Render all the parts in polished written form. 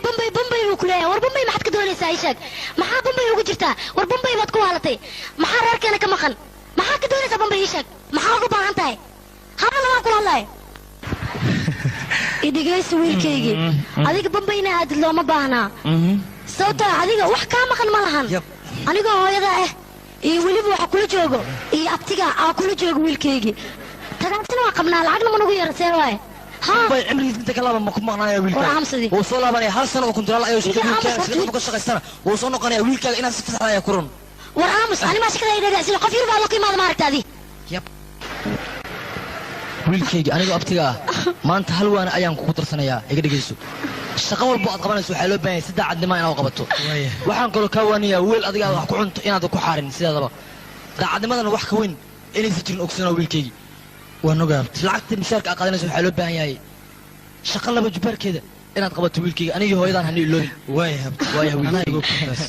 Bombay, Bombay, Bombay buu ku leeyahay. War Bombay maxaad ka doonaysaa? Ii sheeg, maxaa Bombay ugu jirtaa? War Bombay baad ku waalatay. Maxaa reerkeena ka maqan? Maxaa ka doonaysaa Bombay? Ii sheeg, maxaa ugu baahan tahay? Hadal waan kula hadlaya. Idhigayso wiilkaygii, adiga Bombayna aadid looma baahnaa, sababtoo adiga wax kaa maqan ma lahan. Anigoo hooyada ah iyo weliba waxa kula joogo iyo abtiga aa kula joogo wiilkaygii. Tagaasina waa qabnaa, lacagna ma nagu yeera. See waaye? Bay cimrigiis inta ka laaban ma ku maqnaanaya War wiilkaaga. aamusadii. Wuu soo laabanaya. Hal sano oo kontraal ayuu shaqo Iga aamus. wiilkaaga shaqada ka shaqaystana wuu soo noqonaya. Wiilkaaga inaad si fasaxda ayaa ku run. War aamus, ani maa shakada idhadhacsina. Qof yar baa loo ka imaada, maaragta adi. Wiilkayga, anigoo abtiga ah, maanta hal waana ayaan kugu darsanayaa. Iga dhegayso, shaqo walbo aad qabanayso waxaa loo baahan yahay si daacadnimo inaad u qabato. Waxaan kaloo kaa waaniyaa weel adiga aad wax ku cunto inaad ku xaarin. Sideedaba daacadnimadana wax ka weyn inaysan jirin ogsoonaa, wiilkaygii. Waan ogaa, abti. Lacagta mishaarka aad qaadanayso waxaa loo baahan yahay shaqo laba jubaarkeeda inaad qabato, wiilkayga. Anigii hooyadaan hani iloobin. Waaya, abti. Waaya, Anaa wiilkayga. igu taas.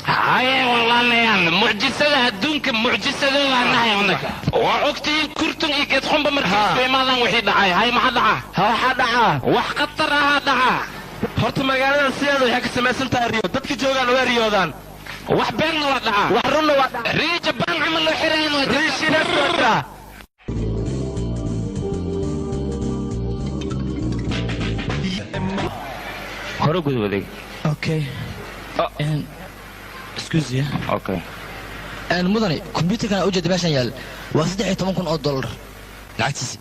Haye walaalayaal, mucjisada adduunka, mucjisadoodaa nahay annaga. Waa ogtihiin kurtun iyo geedxunba markay isku imaadaan wixii dhacay. Hay, maxaa dhaca? Waxaa dhacaa wax khatar ahaa dhaca. Horta magaaladan sideeda waxay ka samaysan tahay riyo. Dadka joogaan waa riyoodaan. Wax beenna waa dhacaa. Wax runna waa dhacaa. Riyo Jabaan camal loo xirayan waa jirtaa. Riyo Shiinaas waa jiraa. Hore gud wadeeg. Okay, excuse ya. Okay. Mudane, computerkan ujeeda meeshan yaal waa $13,000 lacagtiisa.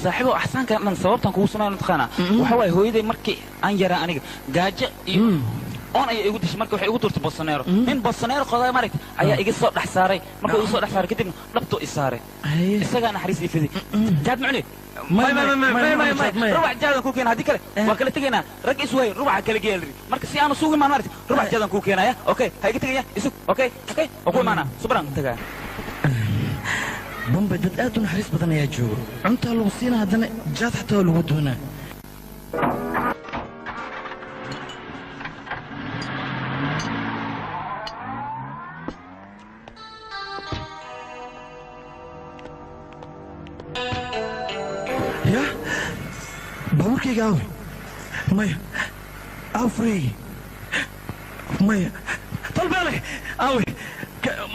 Saaxiibow, axsaankan dhan sababtan kugu sunayo mataqaanaa? Waxa waaye, hooyaday markii aan yaraa aniga gaajo iyo oon ayay igu dishay. Marka waxay igu turtay bosoneero. Nin bosoneero qoday maragta ayaa iga soo dhex saaray. Markuu iga soo dhex saaray kadibna dhabtuu i saaray. Isagaa naxariis ii fiday. Jaad macne? May, may, may, may, may, may, may. Rubac jaadan kuu keena, haddii kale waa kala tegaynaa. Rag is waay rubaca kala geeya liri. Marka si aanu sugu imaan maragta, rubac jaadan kuu keenaya. Okay, ha iga tegaya isug. Okay, waa ku imaanaa, subraan tagaa. Bombay dad aad u naxariis badan ayaa joogo. Cuntaa lagu siinaa, haddana jaad xataa waa lagu doonaa. Ya baabuurkayga aawe? Maya, aaw furaygi? Maya, talbeele aawe?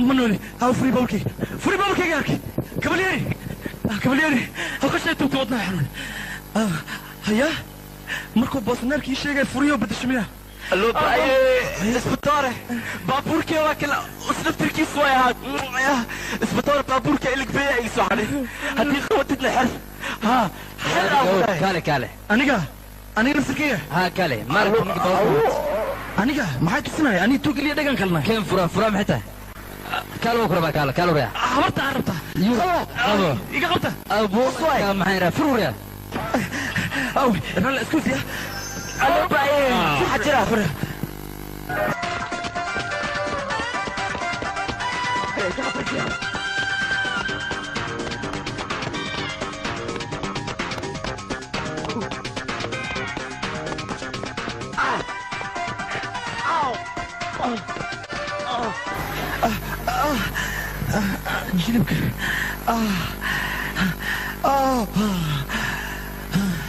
Ma nooli? Aaw furi baabuurkayga, furi baabuurkayga. Arki kabalyeri, kabalyeri halkashay tugta wadnaha xanuun. Haya, markuu boosneerkii sheegay furiyo bedesho miyaa? Loo baaye isbitaare, baabuurkee waa kala isnaftirkiis way ahaad. Isbitaare, baabuurka iligbeeya iga soo xadhay. Haddii qabatidna xer ha xer aan ku dhahay. Kaale, kaale. Aniga naftirkayga. Ha, kaale, maaragta ninka baabuurka. Aniga maxay tusinaya? Aniga tuug iliya dhagan kalna. Keen fura, fura maxay tahay? Kaale, waa ku rabaa, kaale, kaale waryaa. Habarta aan rabtaa. Abo. Iga qabta. Abu maxay raa fur waryaa. Aw ralla isku siya. Loo baaye, waxaa jira. Jilibka.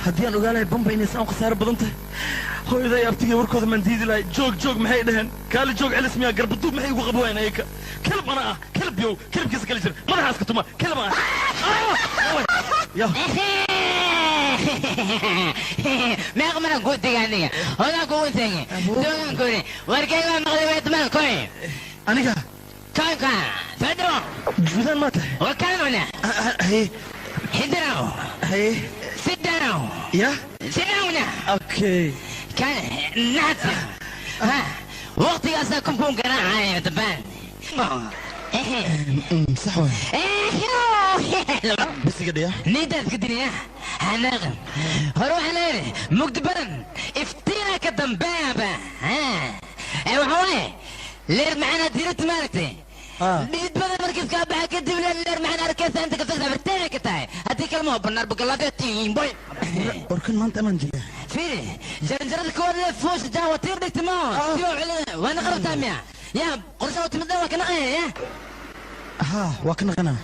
Haddii aan ogaa lahay Bamba inaysan u khasaaro badan tahay, hooyaday abtigay warkooda maan diidi lahay. Joog, joog maxay dhaheen? Kaali joog celis miyaa? Garbaduub maxay igu qabo waayeen ayaka? Kalab ana ah, kalab yow, kalabkiisa kala jir madaxaas ka tuma, kalab ah ya. Meeqa maraan kuu tegay aniga? Hodaan kugu tegay, doogaan kuri warkay waa maqlay weetman koy. Aniga koyka soo juudaan maa tahay? Wakalmana. Haye. Xidiraw. Haye. Sidaraw. Ya. Sidawna. Okay. Kan naadsa ha waqtigaasaa kunkuun garaacaya dabaan. Sax waay. Bisiga dhiya. Nidaad ka diniya hanaaqan hore waxaa leeyahay mugdi badan iftiina ka dambeeyaba. Ee waxa waaye leer macana diirata maaragtay dhidid badan markii Booliiska baxa kadib leer maxaan arkaysaa inta ka tagta barteena ka tahay haddii kalma banaar bugalaafetiin boy. Warkan maanta amaan jira. Fiiri jaranjarada kowaad le foosha jaa waa tiir dhigta maaho si waa celina waana qarabtaa miya yaa qorshaha u timid waa ka naqaya ya. Haa waa ka naqanaa.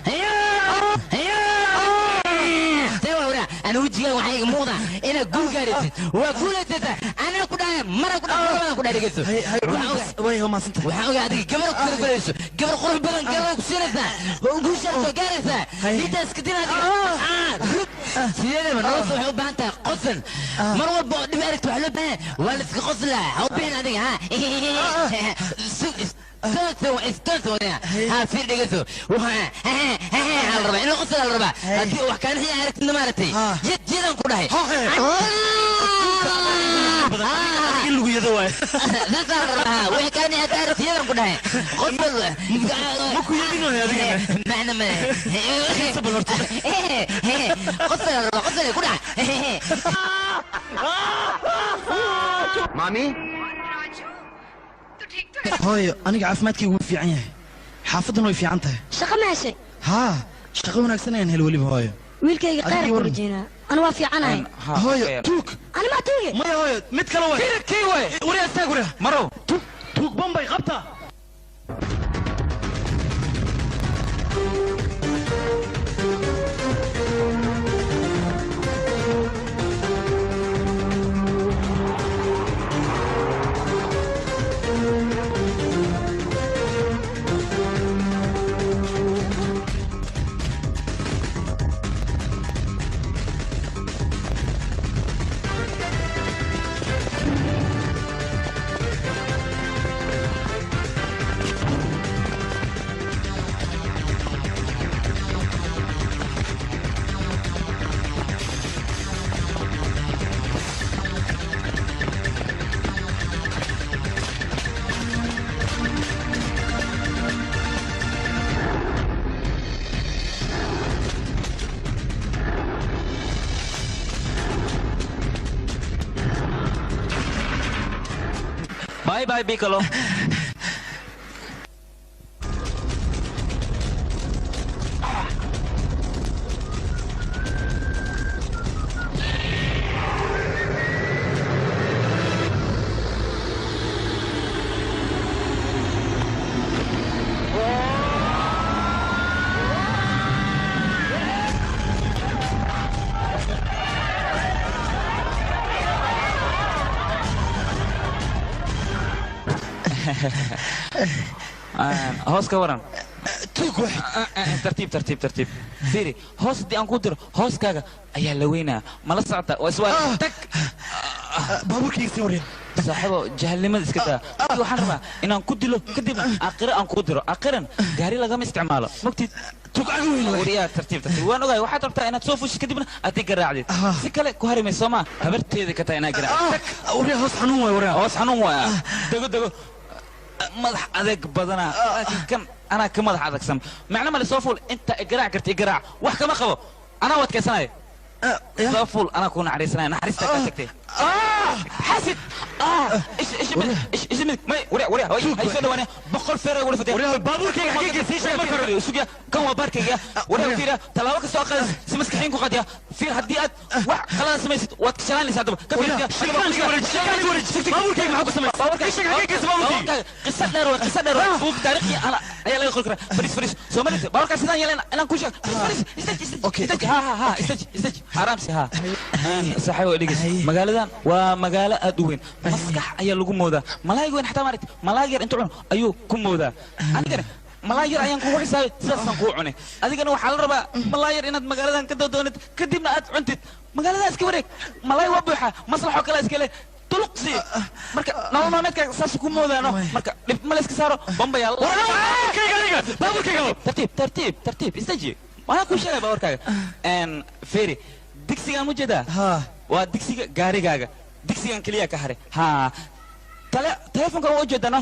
أنا وجهي وحي موضة أنا قول قاريت وأقول أنت أنا كنا مرة كنا مرة كنا رجعت هاي ما سنت وحاول هذه قبر قبر قريش قبر قرب بدن قبر كسيرة وقول شرط قارثة ليتس كتير هذه سيدنا من رأسه وحب أنت قصل مرة بعد ما أردت وحلو به ولا قصلة أو بين هذه ها استنسوا ها في دقيقة وها ها ها الربع إنه قصة الربع هذه وكان هي عرفت نمرتي جد جدا كلها اللي يدوي لا الربع وكان هي تعرف يدرم كلها قصة مكو يدينه هذه معنى ما قصة الربع قصة كلها. مامي hooyo aniga caafimaadkaygu wuu fiican yahay xaafadduna way fiican tahay. Shaqo ma heshay? Haa shaqo wanaagsan ayaan hel weliba hooyo. Wiilkayga khayr ku rajaynaa ana waa fiicanahay. Hooyo tuug. Ana ma tuuge? Maya hooyo mid kale waay. Kii waay wariya istaag wariya marow tuug tuug bombay qabta. Bye bye Piccolo. Hoos ka waran tuug wax tartiib tartiib tartiib fiiri hoos haddii aan ku diro hooskaaga ayaa la weynaa mala socota waa iswaa tag baabuurkayga sii warya saaxiibo jahalnimada iska daa waxaan rabaa inaan ku dilo kadibna aakhiro aan kuu diro aakhiran gaari lagama isticmaalo mogtid tuug caga weyn wariyaa tartiib tartiib waan ogahay waxaad rabtaa inaad soo fushid kadibna aad i garaacdid si kale ku hari mayso maa habarteeda ka tahay inaad garaacdid tag waryaa hoos xanuun waay waryaa hoos xanuun waay dego dego madax adeeg badanaa laakiin kan anaa ka madax adagsan macna male soo fuul inta igaraac karta igaraac wax kama qabo anaa wadkaysanaya soo fuul anaa kuu naxariisanaya naxariistaa kaa tagtay xasid isha midig may warya warya hay soo dhawaanaya 100 feer ay wala fatay baabuurkayga xageega sii sheeg marka hore sugya kan waa baarkayga warya fiira tallaabo kastoo qaadaysa si maskaxiin ku qadiya fiir haddii aad wax khalada samaysid waad kashalanaysaa haddaba ka baabuurkayga maxaa ku samaysay ii sheeg xageegaysa baabuurkayga qisa dheer way qisa dheer way buug taariikhi ana ayaa laga qori karaa fariis fariis soo maraysa baabuurkaa sidaan yeelan inaan ku sheeg fariis istaj istaj ha ha ha istaj istaj xaraamsi ha saaxiibo dhegeyso magaaladan waa magaalo aad u weyn maskax ayaa lagu moodaa malaayig weyn xataa maaragtay malaayig yar inta cuno ayuu ku moodaa anigana malaay yar ayaan kugu xisaabay sidaasaan kuu cunay adigana waxaa la rabaa malaay yar inaad magaaladan ka doodoonid kadibna aad cuntid magaaladan iska wareeg malaay waa buuxa maslaxoo kale iska le tuluqsi marka nolol maalmeedka saas ku moodaano marka dhib ma la iska saaro bambayaa baabuurkayga tartiib tartiib tartiib istaji waxaan kuu sheegaya baabuurkaaga feri digsigaan mu jeedaa waa digsiga gaarigaaga digsigan keliya ka haray haa telefonkan waa ujeedano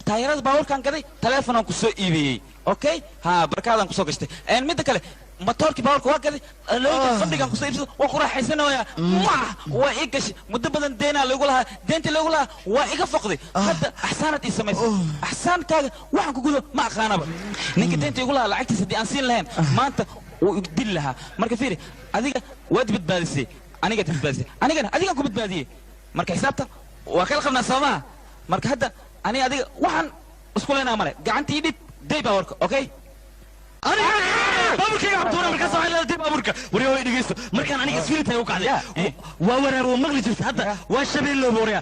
taayarada baabuurkan gaday telefonaan ku soo iibiyey okay haa barkaadaan kusoo gashtay midda kale Matoorkii baawarka waa gaday, looyinka fadhigan kusoo iibsado, waa ku raaxaysanayaa. Waa ii gashay muddo badan deenaa lagu lahaa, deenta lagu lahaa waa iga foqday. Hadda axsaanaad ii samaysay, axsaankaaga waxaan ku gudo ma aqaanaba. Ninka deenta igu lahaa lacagtiisa haddii aan siin lahayn maanta wuu igu dili lahaa. Marka fiiri, adiga waad badbaadisay, anigaad badbaadisay, anigana adigaan ku badbaadiyey. Marka xisaabta waa kala qabnaa, soo maha? Marka hadda aniga adiga waxaan isku leenaa male, gacantii dhib day baawarka, okay? Baabuurkayga cabtuura markaas waxay leedahay baabuurka waryaa way dhegeysto. Markaan aniga iswiilitahay u kacday waa waraab oo maqli jirta, hadda waa shabeellooba waryaa.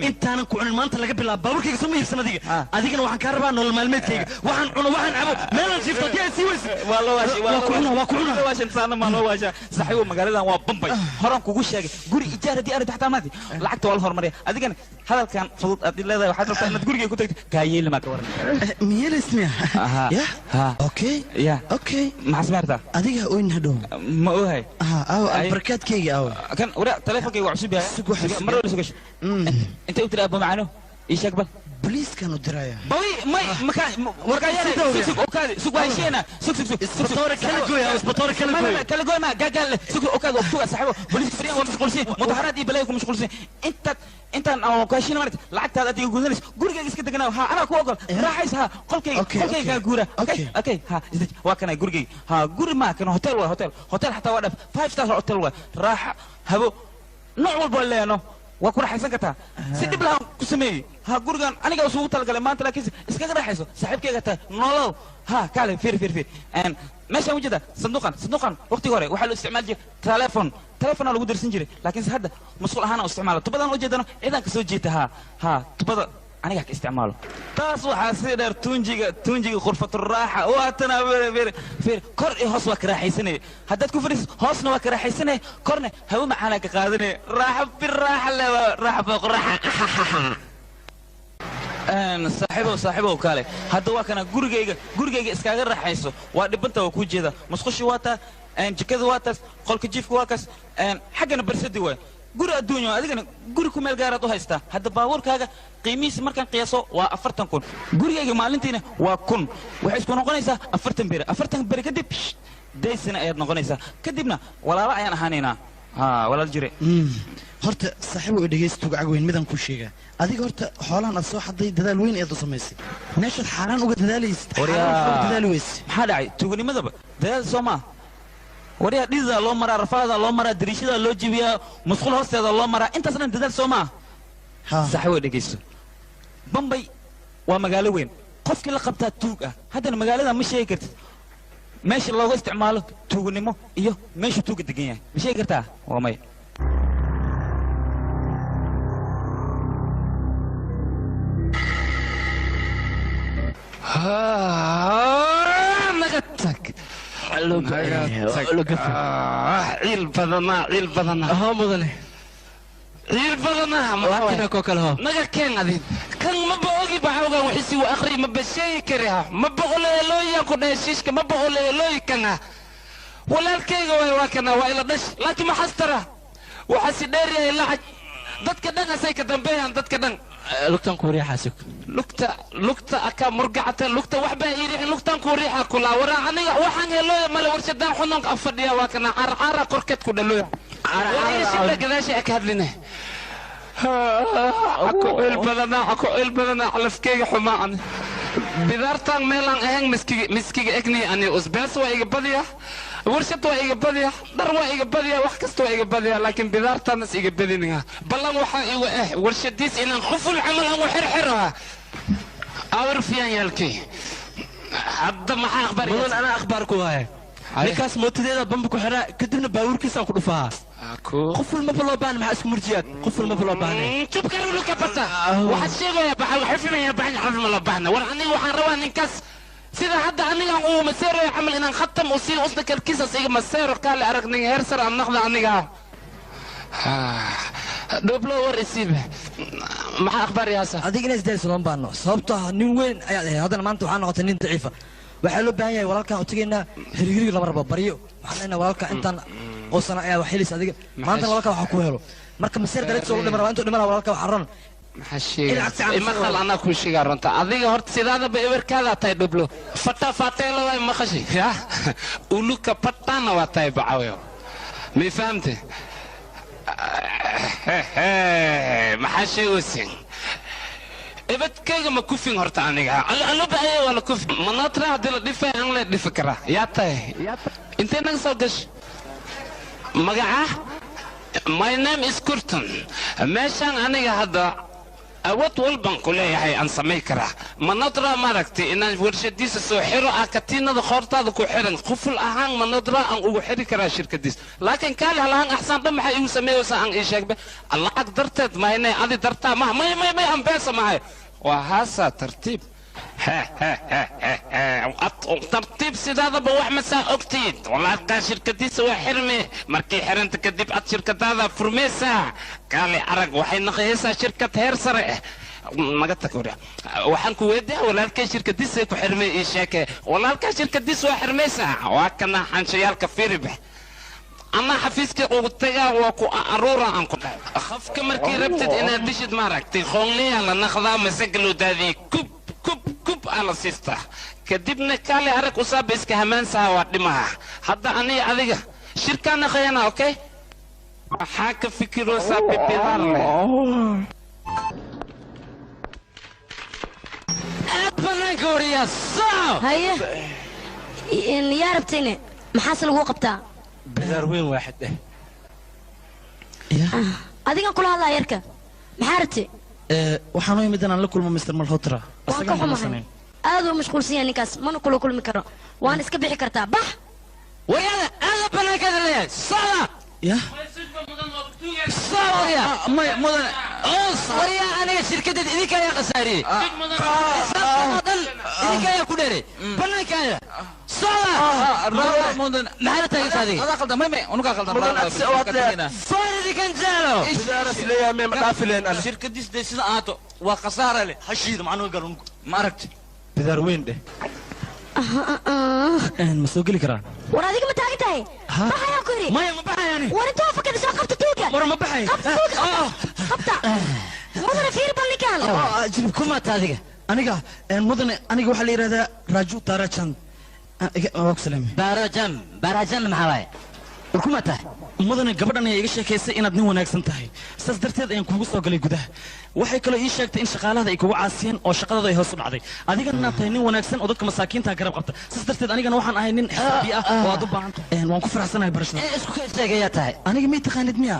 Intaanan ku cunin maanta laga bilaabo baabuurkayga soo ma iibsan adiga. Adigana waxaan kaa rabaa nolol maalmeedkayga, waxaan cuno, waxaan cabo, meelaan jiifto haddii ay sii weysid waa loo waashay. Waa ku cunaa, waa ku cunaa. Loo waashay saana maa loo waashaa? Saaxiibo, magaaladan waa Bambay, horaan kugu sheegay. Guri ijaar haddii aragto xataa maanta lacagta waa la hormariya. Adigana hadalkan fudud aad leedahay waxaad rabtaa inaad gurigay ku tagto, kaa yeeli maa ka waran? Miyeelaysmiya? Ya, okay. Ya. Okay. Maxaa samayrtaa? Adiga oyn hadhow. Ma ohay? Aaw albarkaadkayga, aaw? Kan wara teleefonkayga waa cusub yahay, mar wala sugasho. Intay u tiri abba macano ii sheeg bal. Boliiskan u diraya. Bawi may maka warka yare, sug sug, okaadi sug, waa heshiina, sug sug sug. Isbatoore kala gooy, isbatoore kala gooy. Kala gooy ma gaagaal, sug, okaadi waa tuga. Saaxiibo, booliiska fariyan waa mashquulsan, mudaharaad iyo balaayo ku mashquulsan. Intaad intaan aan ku heshiina marka lacagtaada adiga gudanayso, gurigayga iska deganaa. Ha, anaa ku ogol, raaxays. Ha, qolkayga, qolkayga kaa guura. Okay, okay. Ha, isdej, waa kana gurigayga. Ha, guri ma kana hotel waa, hotel, hotel xataa waa dhaf, five star hotel waa. Raaxa, habo nooc walba waa leeyano, waa ku raaxaysan kartaa. Si dhib lahaan ku sameeyey. Ha, gurigan aniga isugu talagalay maanta, laakiin iskaga raaxayso, saaxiibkayga tahay, nolow. Ha, kaale, fiir fiir fiir. Meeshaan ujeeda sanduuqan. Sanduuqan waqtiga hore waxaa loo isticmaali jiray telephone, telefonaa lagu dirsan jiray, laakiinse hadda masquul ahaan aan isticmaalo. Tubadan ujeedano ciidan ka soo jeeta. Ha ha, tubada anigaa ka isticmaalo. Taas waxaa sii dheer tunjiga, tunjiga khurfaturaaxa waatana. Fiir fiir fiir, kor iyo hoos waa ka raaxaysanaya. Haddaad ku fadhiiso hoosna waa ka raaxaysanaya, korna hawo macaanaa ka qaadanaya. Raaxo bir raaxa le, raaxa fooq raaxa. Saaxiibow, saaxiibow, kaale hadda waa kana gurigayga. Gurigayga iskaaga raaxayso, waa dhibanta, waa kuu jeeda. Musqushi waa taa, jikada waa taas, qolka jiifka waa kaas, xaggana barsadi waay. Guri adduunyo, adigana guri ku meel gaaraad u haystaa. Hadda baabuurkaaga qiimihiisa markaan qiyaaso waa 40,000, gurigayga maalintiina waa 1000, waxay isku noqonaysaa 40 beri. 40 beri kadib daysina ayaad noqonaysaa, kadibna walaalo ayaan ahaanaynaa. Ha, walaal jire. Horta saaxiib, dhegaysta, gacag weyn midaan kuu sheegaa. Adiga horta xoolahan aad soo xaday dadaal weyn ayaad u samaysay, meeshaad xaaraan uga dadaalaysid, xaaraan uga dadaali weyse. Maxaa dhacay? Tuganimadaba dadaal soo maa? Waryaa, dhididaa loo maraa, rafaadaa loo maraa, dariishadaa loo jebiyaa, musqul hoosteeda loo maraa, intaas dhan dadaal soo maa? Saaxiib, way dhegaysto, Bambay waa magaalo weyn, qofkii la qabtaa tuug ah. Haddana magaalada ma sheegi kartid meesha looga isticmaalo tuuganimo iyo meesha tuuga degan yahay, ma sheegi kartaa? Waa maya. Naga tag, ciil badanaa, ciil badanaa. Hoo mudane. Ciil badanaa. Waatina koo kale, hoo. Naga keen adin kan maba ogi baxawgan wixisi wa akhri maba sheegi kariha ma boqoleelooyan ku dhahay shiishka ma boqoleelooyi kana walaalkayga waay, waa kana, waa ila dhash, laakiin ma xastara waxaa si dheer yahay lacag. Dadka dhan asay ka dambeeyaan, dadka dhan. Lugtan ku riixaa, sug. Lugta, lugta akaa murgacata, lugta waxbaa ii riixin, lugtan ku riixa kulaa. Waraa aniga waxaan helooya male, warshadaan xunonka af fadhiya, waa kana carcara korkeed ku dhalooya warishibla gadaasha aka hadline. Ako il badanaa, ako il badanaa, calafkeyga xumaa. Bidaartaan meelaan ahayn miskiga, miskiga egni ani usbees waa iga badiya, warshad waa iga badiya, dhar waa iga badiya, wax kasta waa iga badiya, laakiin bidaartaanas iga badinaha. Ballan waxaa igu warshadiis inaan quful camal aan u xirxiraha awr fiyan yaalkay. Hadda maxaa akhbaar? Mudan, anaa akhbaar ku haya. Ninkaas mootadeeda bamba ku xiraa, kadibna baabuurkiisaan ku dhufaa. Quful maba loo baahna, maxaa isku murjiyaad? Quful maba loo baahna. Jubkaruluka bata waxaad sheegaya baxal xifimaya baxan xifima loo baahna. War aniga waxaan rabaa ninkaas sida hadda anigan uu maseerayo camal inaan khatam u siin usna kalkiisas iga maseero. Kaale arag, nin heer sar aan naqda aniga. Dhublo, war isiiba, maxaa akhbaar yaasa? Adiga inaad isdayso looma baahno, sababtoo ah nin weyn ayaad ahayd, haddana maanta waxaa noqotay nin daciifa. Waxaa loo baahan yahay walaalkaan u tegaynaa, hirighirig lama rabo, baryo. Waxaan leenahay walaalka intaan oo sana ayaa wax helaysa adiga, maantana walaalka waxaa ku helo. Marka maseer daratiisa ugu dhiman rabaa, intuu dhiman lahaa walaalka waxaa ron Maxaa sheegay? Maqal, anaa kuu sheegaa runta. Adiga horta sidaadaba eberkaada tahay dhublo fata fateelo waay maqashi ya uluka patana waa tahay bacaweyo, may fahamte? Maxaa sheegaysin? Ebadkayga ma kufin horta aniga alo bacaya waa la kufi manatra. Haddii la dhifay aan la dhifi karaa. Yaa tahay? Intee naga soo gash? Magaca? My name is Curtin. Meeshaan aniga hadda awood walbaan ku leeyahay, aan samay karaa. Manodra maaragtay inaan warshadiisa soo xiro ah, katiinada qoortaada ku xiran quful ahaan manodra aan ugu xiri karaa shirkadiisa. Laakiin kaali halahaan axsaan dhan maxay igu sameeyeysaa? Aan ii sheegbe lacag darteed mahayne, adi dartaa maha. May may may, aan beesa mahay. Waa haasaa tartiib tartiib. Sidaadaba wax masaa ogtiid, walaalkaa shirkadiisa waa xirme. Markii xiranta kadib ad shirkadaada furmaysaa. Kaali arag, waxay naqaysaa shirkad heer sare ah. Naga tag wariya. Waxaan ku weydiyaa, walaalkay shirkadiisa ku xirmay, ii sheeke. Walaalkaa shirkadiisa waa xirmaysaa. Waa kana xanshayaalka fiiribe ama xafiiska ugu tagaa, waa ku aruura. Aan ku dhahay, qofka markii rabtid inaad dishid maaragtay, qoonleya la naqdaa, masaga loo daadiyey, kub kub kub aa la siistaa. Kadibna kaale arag, usaaba iska hamaansaha waa dhimaha. Hadda aniga adiga shirkaa naqayana. Okay, maxaa ka fikiroosaa bibidaar leh? Aad banaanka wariyaa, soco. Haye, yaa rabtayne? Maxaase laguu qabtaa? Bidaar weyn waaxid eh. Adigan kula hadlaa yarka, maxaa rabtay? Waxaan u imid inaan la kulmo Mr Malhotra. Waan ka xumahay, aad uu mashquulsan yahay ninkaas, mana kula kulmi karo. Waan iska bixi kartaa, bax. Waryaada, aada banaankaada leeyahay, socda. Ya. Soco waryaa. Maya mudane. Oos waryaa, aniga shirkadeed idinka ayaa khasaariyey, xisaabtan oo dhan idinka ayaa ku dheeray. Banaankaada socda. Mudane. Maxaa la taagaysa adiga? Adaa qaldan, may may, unugaa qaldan. Soon idinkan jaalo. Bidaaras leeyahay, mee ma dhaafi leen ani. Shirkadiis dee sida ahaato waa khasaara leh. Hashiida macnuhu galunku. Ma aragti? Bidaar weyn dheh. Ma soo geli karaa? War adiga ma taagan tahay? Bax ayaan ku yidhi. Maya, ma baxayani. War intuu fakada soo qabta tuuga. War ma baxay. Qabta tuuga, qabta. Mudane, fiir bal ninkaan. Jilib. Kumaata adiga? Aniga mudane, aniga waxaa la yidhahdaa Raju Tarachan. Waa ku salaamay. Baarajan, baarajan maxaa waaye? War kumaata? Mudane, gabadhan ayaa iga sheekaysay inaad nin wanaagsan tahay, saas darteed ayaan kuugu soo galay gudaha. Waxay kaloo ii sheegtay in shaqaalahada ay kugu caasiyeen oo shaqadooda ay hoos u dhacday, adigana inaad tahay nin wanaagsan oo dadka masaakiinta garab qabta. Saas darteed anigana waxaan ahay nin xisaabi ah oo aad u baahan tahay. Waan ku faraxsanahay barashada. Ee isku ka sheegayaa tahay? Aniga may taqaanid miya?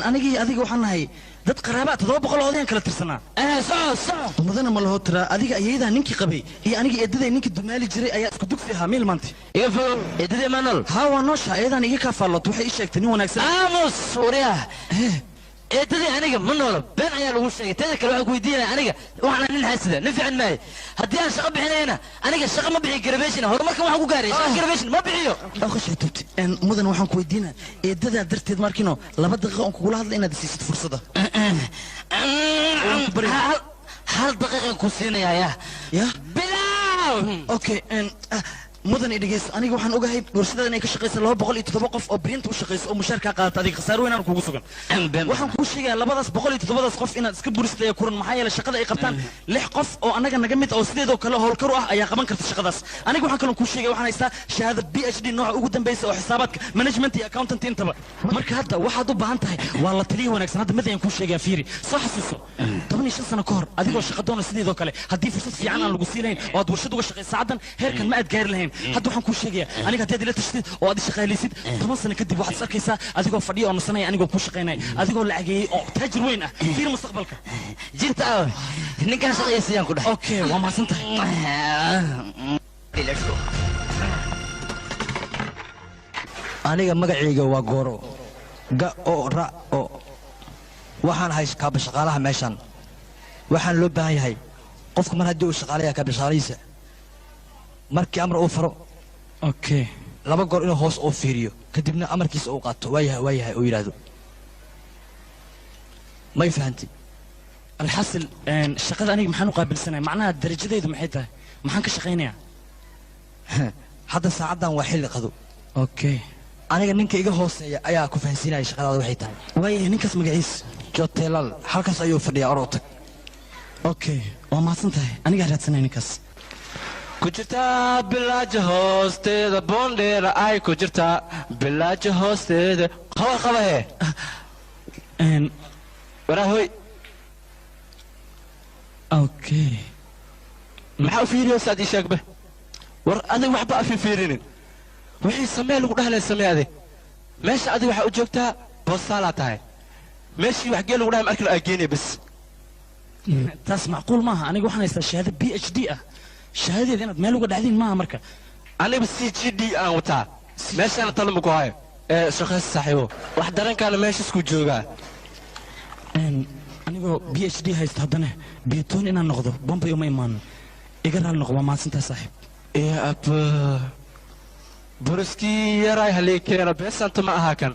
Aniga iyo adiga waxaan nahay dad qaraaba, 700 oo odayaan kala tirsanaa. Soco, soco. Mudane Malhotra, adiga ayadaa ninkii qabay iyo aniga eedaday ninkii dumaali jiray ayaa isku dugsi ahaa miil maanta. Iga fogow, eedadii ma nool? Haa, waa noosha. Ayadaan iga kaa faalloot, waxay ii sheegtay nin wanaagsan. Aamus waryaha, eedadii aniga ma noolo, been ayaa lagu sheegay. Teeda kale waxaan ku weydiinaya, aniga waxaan nin xaasida, nin fiican maayo. Haddii aan shaqo bixinayana, aniga shaqo ma bixiyo garabeshin. Horumarkan waxaan ku gaaray shaqo garabeshin ma bixiyo. Qashay tubti. Mudan, waxaan ku weydiinaa eedadaa darteed markino 2 daqiiqo oon kugula hadla inaad siisid fursadda. Hal daqiiqan ku siinayaa ya. Ya. Bilaw. Okay, mudan, i dhegeyso. Aniga waxaan ogahay warshadadan ay ka shaqaysa 207 qof oo biinta u shaqaysa oo mushaar kaa qaadata. Adiga khasaar weyn aan kugu sugan. Waxaan kuu sheegayaa labadaas 107daas qof inaad iska burisad ayaa kuran, maxaa yeelay shaqada ay qabtaan lix qof oo annaga naga mid oo sideedoo kale howlkar u ah ayaa qaban karta shaqadaas. Aniga waxaan kaloo kuu sheegaya, waxaan haystaa shahaada PhD nooca ugu dambeysa oo xisaabaadka, management iyo accountant intaba. Marka hadda waxaad u baahan tahay waa la taliya wanaagsan. Hadda mid ayaan kuu sheegayaa, fiiri, soo xasuuso 15 sano ka hor adigoo shaqa doona sideedoo kale, haddii fursad fiican aan lagu siinayn oo aad warshad uga shaqaysa, saacadan heerkan ma aad gaari lahayn. Hadda waxaan kuu sheegayaa, aniga haddaad ila tashatid oo aad ishaqaalaysid, 10 sano kadib waxaad is arkaysaa adigoo fadhiya oo nasanaya, anigoo kuu shaqaynaya, adigoo lacageeyey oo taajir weyn ah. Fiir mustaqbalka. Jirta aw ninkaan shaqaysayaan ku dhahay. Okay, waa mahadsan tahay. Aniga magacayga waa Gooro, ga o ra o. Waxaan ahay kaaba shaqaalaha meeshan. Waxaan loo baahan yahay qofka mar haddii uu shaqaalaya kaaba shaqaalihiisa, markii amar uu faro, okay, laba goor inuu hoos uu fiiriyo, kadibna amarkiisa uu qaato. Waayahay, waayahay uu yidhaahdo. May fahantay? Alxasil, shaqada aniga maxaan u qaabilsanahay? Macnaha darajadaydu maxay tahay? Maxaan ka shaqaynayaa? Hadda saacaddan waa xilli qado. Okay. Aniga ninka iga hooseeya ayaa ku fahansiinaya shaqadaada waxay tahay. Waayahay, ninkaas magaciis? Jotelal, halkaas ayuu fadhiyaa, oroo tag. Okay, waa mahadsan tahay. Anigaa raadsanay ninkaas. Ku jirtaa bilaaja hoosteeda boondheera ay ku jirtaa bilaaja hoosteeda qaba qaba hee waraa hoy. Okay, maxaa u fiiriyeysa aad ii sheegbe? War adig waxba afi fiirinin, wixii samee lagu dhahlay samee. Adig meesha adig waxaa u joogtaa boostaalaa tahay, meeshii wax gee lagu dhahay markale aa geenaya bas. Taas macquul maaha. Aniga waxaan haystaa shahaado PhD ah, shahaadadeeda inaad meel uga dhacdiin maaha. Marka aniga CGD aan wataa, meeshaana talama ku hayo ee shaqaysa saaxiibo, wax darankaana meesha isku joogaa. Anigoo PhD haysto haddana biyatoon inaan noqdo Bombay uma imaano. Iga raali noqo, waa mahadsantahay saaxiib. Iyo ab buriskii yaray halii keeno beesanta ma aha kan.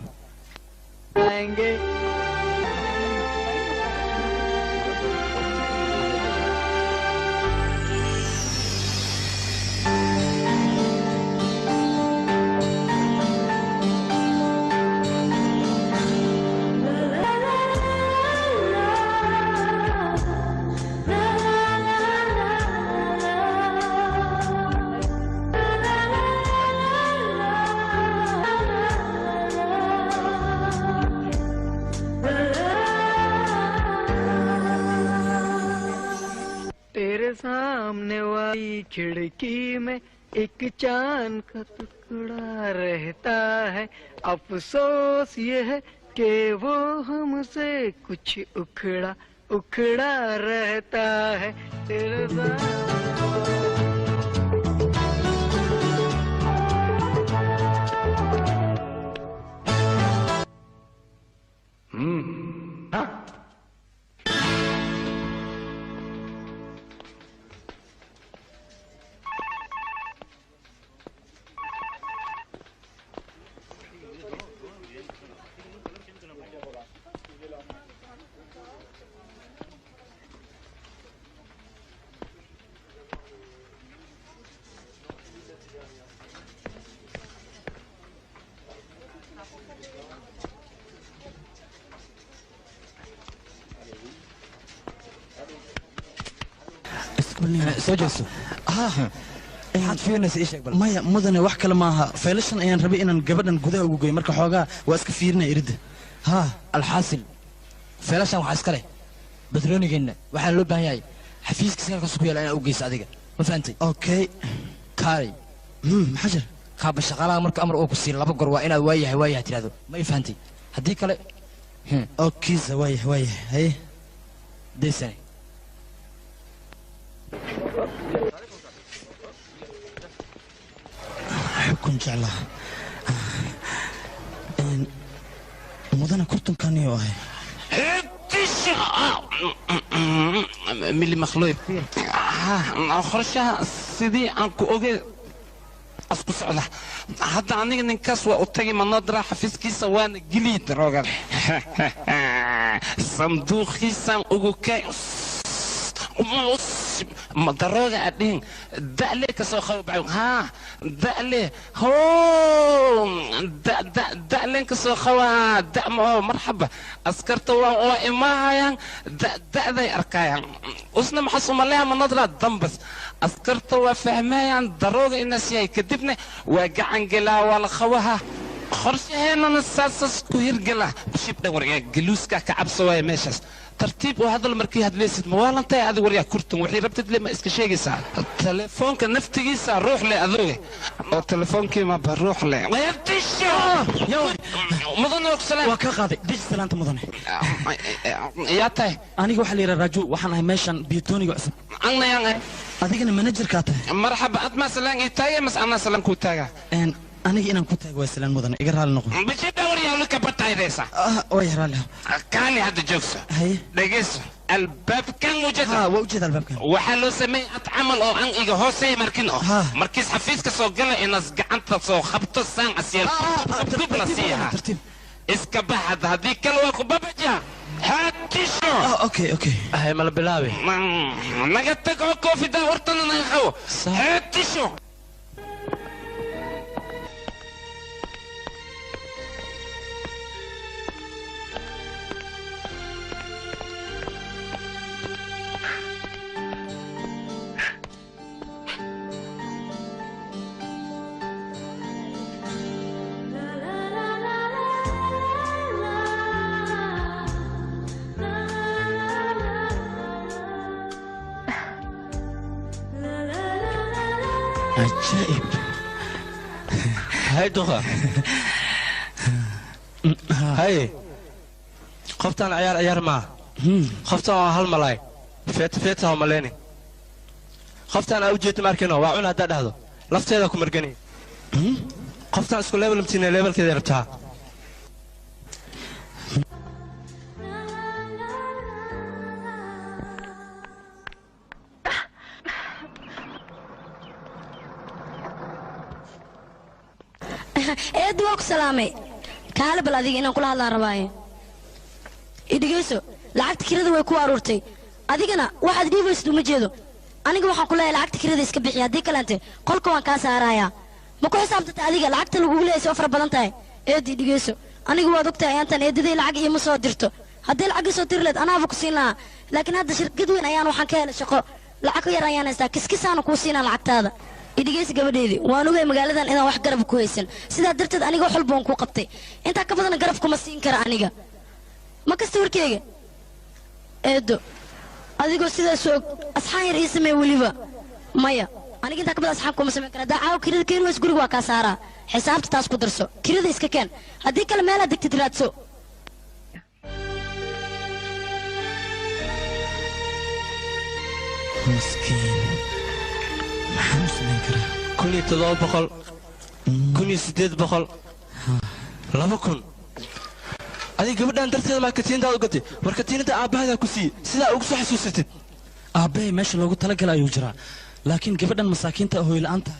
तेरे सामने वाली खिड़की में एक चांद का टुकड़ा रहता है, अफसोस ये है कि वो हमसे कुछ उखड़ा उखड़ा रहता है। तेरे सामने Soo jeeso. Maxaad fiirinaysa ii sheeg bal. Maya mudane, wax kale maaha, faylashan ayaan rabay inaan gabadhan gudaha ugu geeyo, marka xoogaa waa iska fiirinaya iridda. Ha, alxaasil faylashan waxaa iska leh batroonigeenna, waxaana loo baahan yahay xafiiskiisa halkaas ku yaala inaad u geyso adiga, ma fahantay? Okay. Kaalay. Maxaa jira? Kaaba shaqaalaha marka amar uu ku siiyo laba goor waa inaad waayahay waayahay tidhahdo, ma ii fahantay? Haddii kale Okisa, waayahay waayahay. Haye deysane. Xukun jeclaa mudane kurtunkaniyuu ahay. Mili makhluub qorshaha sidii aan ku ogey asku socda. Hadda aniga ninkaas waa u tagi manodra xafiiskiisa, waana geliyi daroogada sanduuqiisaan ugu kay darooga adhihin da'le kasoo qabo haa da'le hoo da'leen kasoo qabaa da'ma oo marxaba askarta waa imaahayaan da'day arkayaan usna maxaa sumaleha manadra dambas askarta waa fahmayaan darooga inaas yahay, kadibna waa gacan gelaa waa la qabaha qorshaheennana saasas ku hirgala shibdha waryaa galuuska ka cabso waaya meeshaas tartiib oo hadal markii hadlaysid ma waalantahay adig waryaa kurtan waxay rabtid le ma iska sheegaysaa telefoonka naftigiisa ruux leh adoge oo telefoonkii maba ruux leh mudane. Waa kaa qaaday, deji salaanta mudane. Yaa tahay? Aniga waxaa la yidhaha Raaju, waxaan ahay meeshan biyatooniga cusub. Anna yaan ahay. Adigana manajerkaa tahay. Marxaba, ad maa salaan ii taagay mas anaa salaan kuu taagaa? Aniga inaan ku taago waa salaan mudane, iga raali noqo. Bishida waryaa lika bataydaysa. Way raali. Kaali hadda joogso. Haye. Dhegeyso, albaabkan ujeeda? Ha, waa ujeeda albaabkan. Waxaa loo sameeyey ad camal oo an iga hooseeya markin oo markiis xafiiska soo gala inaas gacanta soo qabto saan asiyar dub la siiha iska bax hadda, haddii kale waa ku babajiha xaatisho. Okay okay. Hay mala bilaabi. Naga tag oo koofida hortana naga qabo xaatisho. Ajaa'ib. Hay duqa, haye, qoftaan ciyaar ciyaar maa. Qoftaan waa hal malaay, feeta feeta ha maleyni. Qoftaan aa ujeedta ma arkino, waa cun haddaa dhahdo lafteeda ku margani. Qoftaan isku level mtiina, levelkeeda rabtaa. Eedda, waa ku salaamay. Kaale bal adiga, inaan kula hadlaan rabaaye. Idhigayso, lacagta kirada way ku aruurtay, adigana waxaad dhiibaysid uma jeedo. Aniga waxaan ku leeyahay, lacagta kirada iska bixi, haddii kalente qolka waan kaa saarayaa. Ma ku xisaabtata adiga lacagta lagugu leeyahay soo fara badan tahay? Eedda, idhigayso, aniga waad ogtahay ayaantan eedaday lacag iima soo dirto. Haddii lacag ii soo diri leed, anaaba ku siin lahaa, laakiin hadda shirkad weyn ayaan waxaan ka helay shaqo, lacag yar ayaan haystaa, kiskisaana kuu siinaa lacagtaada. Idhigaysa gabadheedii, waan ogay magaaladan inaan wax garab ku haysan, sidaa darteed aniga wax walba waan kuu qabtay, intaa ka badan garab kuma siin kara aniga. Ma kasta warkeyga? Eedo, adigoo sidaas og, asxaan yar ii samee weliba. Maya, aniga intaa ka badan asxaan kuma samayn kara. Haddaa caawa kirada keeni ways, guriga waa kaa saaraa. Xisaabta taas ku darso, kirada iska keen, haddii kale meelaad degtid raadso. Miskiin, maxaan u samayn karaa? 1700, 1800, 2000. Adiga gabadhan darteeda maa katiintaada u gatay? War katiinada aabbahadaa ku siiyey sidaa ugu soo xasuusatid. Aabbahay meesha loogu talagalay ayuu jiraa, laakiin gabadhan masaakiinta ah, hooy la'aanta,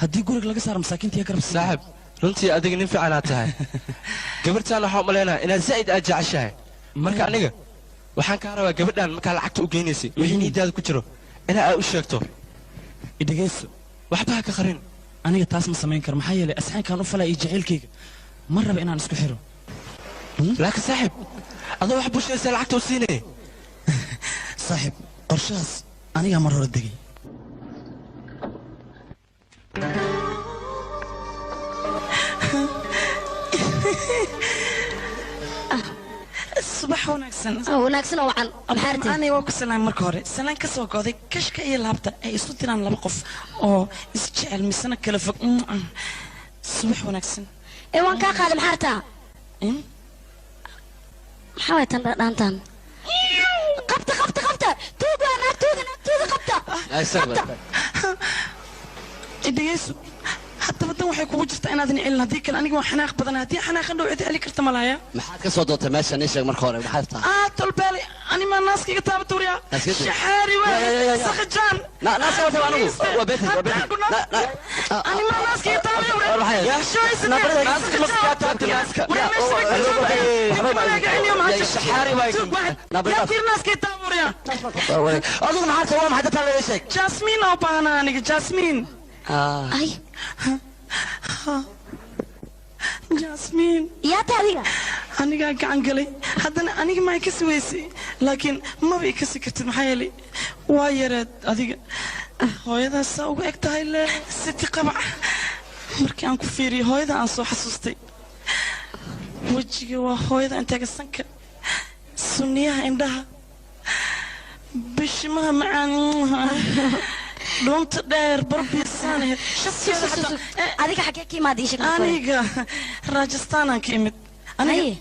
haddii guriga laga saaro, masaakiinta yaa garab? Saaxib, runtii adiga nin fiicanaad tahay. Gabartaan waxaa u maleynayaa inaad zaa'id aad jeceshahay. Marka aniga waxaan kaa rabaa, gabadhan markaa lacagta u geynaysay wixii niidaada ku jiro inaa aad u sheegto. Idhegayso. Waxba ha ka qarin. Aniga taas ma samayn karo, maxaa yeelay asxaankaan u falaya iyo jacaylkayga ma raba inaan isku xiro. Laakiin saaxib, adoo wax bulshaysa lacagta u siinaya. Saaxib, qorshahaas anigaa mar hore degay. Subax wanaagsan. Wanaagsan oo wacan. Maxaa rabtay? Ani waa ku salaam marka hore, salaan ka soo go'day kashka iyo laabta ay isu diraan laba qof oo isjecel misena kala fog. Subax wanaagsan. Ee, waan kaa qaaday. Maxaa rabtaa? Maxaa waay tan dhaantan? Qabta, qabta, qabta! Tuuga, naag tuuga, naag tuuga, qabta! Dhegeyso, haddaba dan waxay kugu jirtaa inaadan celin, haddii kale aniga waan xanaaq badan. Haddii xanaaqan dhow, cid celi karta malaya. Maxaad ka soo doontay meeshan? Ii sheeg marka hore, maxaad tahay? Ah, tolbeelay, ani maa naaska iga taaba tuuriya? Naaska tuur. Shaxaari. Ya, ya, ya, waa ya. Sakajaan. Naaska ma taaba anigu. Waa beetis, waa beetis. Ani maa naaska iga taaba? War maxay? Naaska maska taabta, naaska. Adigu maxaad tahay? Waa maxay dadkaan laga sheeg? Jasmiin oo baahnaa aniga, Jasmiin. Ay. Jasmiin. Yaa ta adiga? Anigaa gacan galay haddana. Aniga maa kasi weysay, laakiin maba i kasi kartid, maxaa yeelay waa yareed adiga. Hooyadaasaa ugu eg tahay le siti qabac. Markii aan ku fiiriyay, hooyada aan soo xasuustay. Wejiga waa hooyada, inteega sanka, sunniyaha, indhaha, bishimaha macaan, dhuunta dheer, barbiisaan. Adiga xagee ka imaad? Ii sheeg marka hore. Aniga Rajasthanaan ka imid. Aniga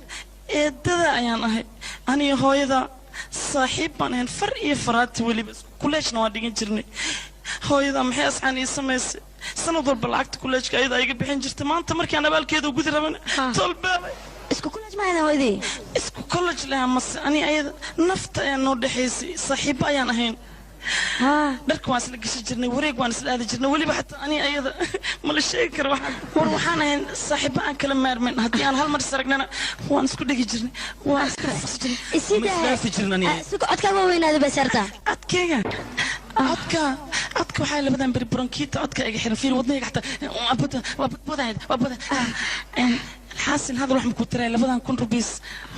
eedada ayaan ahay. Aniga hooyada saaxiib baan ahayn, far iyo faraati, weliba kuleejna waan dhigan jirnay. Hooyada maxay asxaan ii samaysay? Sanad walba lacagta kuleejka ayada iga bixin jirtay. Maanta markaan abaalkeeda gudi rabana, tolbeelay. Isku college ma ahayn hooyadii? Isku college lahaa mase. Ani ayada nafta ayaa noo dhexaysay, saaxiibo ayaan ahayn. Dharka waan isla gashi jirnay, wareeg waan isla aadi jirnay, weliba xataa ani ayada ma la sheegi karo waxaan. War waxaan ahayn saaxiibo aan kala maarmin. Haddii aan hal mar is aragnana, waan isku dhegi jirnay, waan iska fufsi jirnay. Isida sugo, codkaaga waa weynaaday bay saartaa. Codkeyga, codka, codka waxaa labadan beri bronkiita codka iga xiran. Fiir wadnayga xataa waa bada, waa badbadahayd, waa bada. Xaasil hadal wax makuu taraya. 2000 rubiis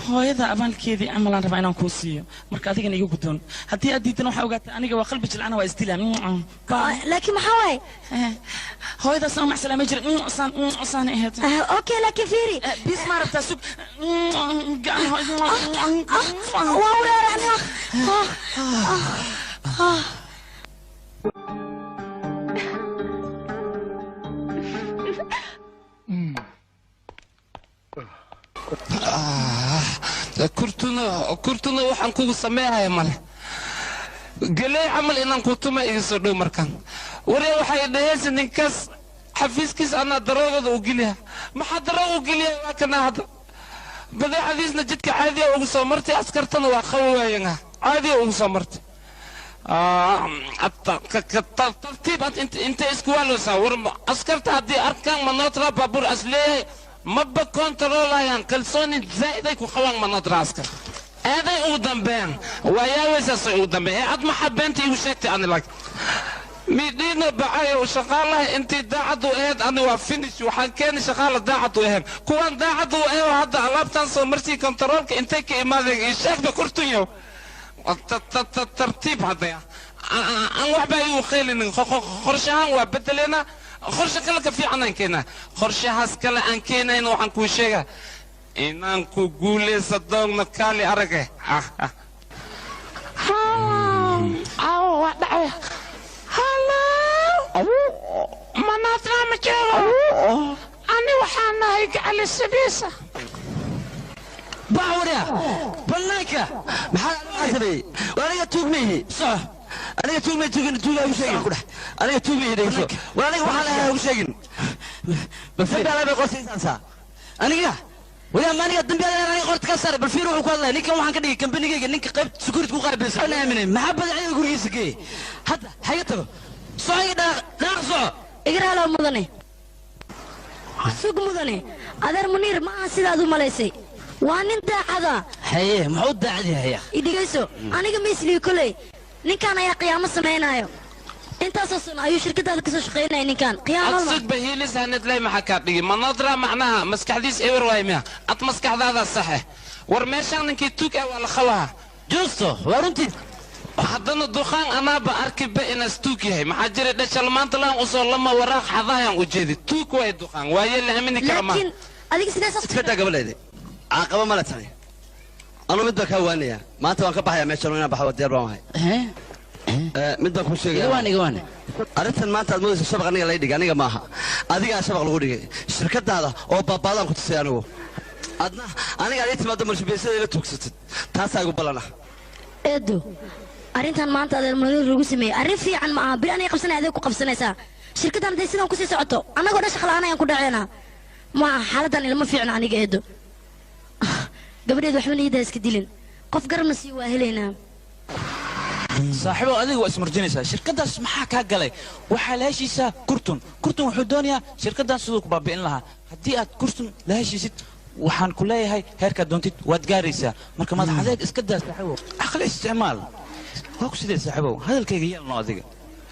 hooyada abaalkeedii camalaan rabaa inaan kuu siiyo. Marka adigana iga guddoon. Haddii aad diidana, waxaa ogaataa aniga waa qalbi jilcana, waa isdilaa. Laakiin maxaa waaye? Hooyadaas aan macsalaamay jiray saan saan ahayd. Okay, laakiin fiiri. Bis ma rabtaa? Sug. Waa weerarna. Kurtuna waxaan kugu sameehaya male, geley camal inaan ku tuma iga soo dhow. Markaan warya waxay dhahaysa ninkaas xafiiskiis anaa daroogada u geliya. Maxaa darooga u geliya? Waa kana hadda badeecadiisna jidka caadiya ugu soo martay, askartana waa qabi waayan, caadiya ugu soo martay. Tartiib inta isku waaloosaa. War askarta haddii arkaan Manotra baabuur as leeyahay, maba kontarolayaan. Kalsooni zaa'iday ku qabaan Manotra askarta, aaday ugu dambeeyaan. Waa yaaweysaasay ugu dambeeyan. Ee ad maxaa beenta iigu sheegtay? Ani lag midhiina bacayo shaqaalaha intii daacaddu ahayd, ani waa finish. Waxaan keeni shaqaala daacaddu ahayn. Kuwaan daacaddu ahayn hadda alaabtaan soo marsii kontaroolka intay ka imaadeen ii sheegba. Kurtunyow, tartiib haddaya, aan waxba igu kheelinin. Qorshahaan waa bedeleynaa, qorshe kale ka fiican aan keenaa. Qorshahaas kale aan keenayna waxaan kuu sheegaa inaan ku guulaysa doogno. Kaali arage. Waa dhacay. Hallo, Manotra ma joogo? Ani waxaan nahay gacalisadiisa. Baxwarya banaanka, maxaa sameeyey? War aniga tuug ma ihi, soco. Aniga tuug ma tuugin, tuuga ugu sheegin. Aniga tuug ma ihi, dhegeyso. War aniga waxaan lahaa ugu sheegin. Bal dambi alla bay qorshaysansaa aniga. Waliyaa ma aniga dambi alla aniga qorta ka saaray? Bal fiir wuxuu ku hadlaya ninkan. Waxaan ka dhigay kambanigayga ninka qaybta security ku qaabilsan. Aan aaminay maxaa badeecada gurigiisa geeyey? Hadda haga tago, soco, iga dhaaq dhaaq, soco. Igraalow mudane, sug mudane. Adeer Muniir ma aha sidaad u malaysay, waa nin daacada. Haye, muxuu daacad yahay? Idhigayso, aniga ma islihi koley ninkan ayaa qiyaamo samaynayo. Intaasoo sano ayuu shirkadaada kasoo shaqaynaya ninkan qiyaamo. Adsug bahiilis hanadley, maxaa kaa dhigi Manodra? Macnaha maskaxdiis ewer waay miya? Ad maskaxdaada saxe. War meeshaan ninkii tuug ah waa la qabaha. Juusto, waa runtii. Haddana duqaan anaaba arkiba inaas tuug yahay. Maxaa jira? Dhashal maanta laan usoo lama waraaq xadahayaan ujeedi. Tuug waay duqaan, waaye la aamini kara ma. Laakiin adiga sidee saas? Iska daa gabadheedi, caaqaba male tani. Anu mid baan kaa waanaya. Maanta waan ka baxayaa meeshan, inaan baxo diyaar baan ahay. Mid baan kuu sheegaya. Iga waan, iga waan. Arrintan maanta aad moodaysa shabaq aniga lay dhigay, aniga maaha, adigaa shabaq lagu dhigay. Shirkadaada oo baabaadaan ku tusay anigu. Adna aniga aad ii timaado marshabeysada ila tuugsatid, taasaa igu ballan ah. Eedo, arrintan maanta adeer Muniir lagu sameeyey arrin fiican ma aha. Beri aniga qabsanaya, adeeg ku qabsanaysaa. Shirkaddan hadday sidan kusii socoto, annagoo dhan shaqla'aan ayaan ku dhaceynaa. Ma aha xaaladdan ilma fiicna aniga. Eedo, gabadheed waxba niyaddaa iska dilin, qof garabna sii waa helaynaa. Saaxiibow, adiga waa ismurjinaysaa. Shirkaddaas maxaa kaa galay? Waxaa la heshiisaa Kurtun. Kurtun wuxuu doonayaa shirkaddaas siduu ku baabi'in lahaa. Haddii aad Kurtun la heshiisid, waxaan ku leeyahay heerkaad doontid waad gaaraysaa. Marka madax adeeg iska daa saaxiibow, caqli isticmaal. Waa ku sidee saaxiibow? Hadalkayga yeelno adiga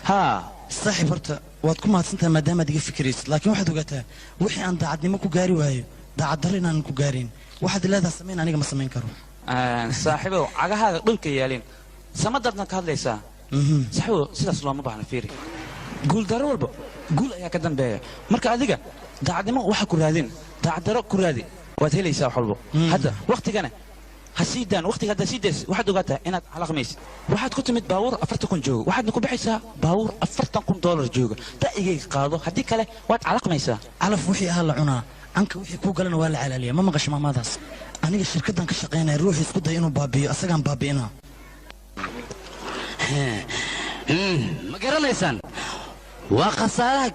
haa. Saaxiib, horta waad ku mahadsantahay maadaamaad iga fikiraysid, laakiin waxaad ogaataa wixii aan daacadnimo ku gaari waayo, daacad darro inaanan ku gaarin. Waxaad leedaha samayn, aniga ma samayn karo. Saaxiibow, cagahaaga dhulka yaalin, samadaadna ka hadlaysaa. Saaxiibow, sidaas looma baahna. Fiiri, guuldarro walba guul ayaa ka dambeeya. Marka adiga daacadnimo waxa ku raadin, daacaddarro ku raadi, waad helaysaa wax walbo. Hadda waktigana ha sii daan. Waqtiga haddaa sii daysid, waxaad ogaataa inaad calaqmaysid. Waxaad ku timid baabuur 40,000 jooga, waxaadna ku baxaysaa baabuur $40,000 jooga. Ra'yigayga qaado, haddii kale waad calaqmaysaa. Calaf wixii ahaa la cunaa, canka wixii kuu galana waa la calaaliyaa. Ma maqasho maamaadaas? Aniga shirkaddan ka shaqaynaya ruuxii isku daya inuu baabi'iyo, asagaan baabi'inaa. Ma garanaysaan? Waa khasaaraha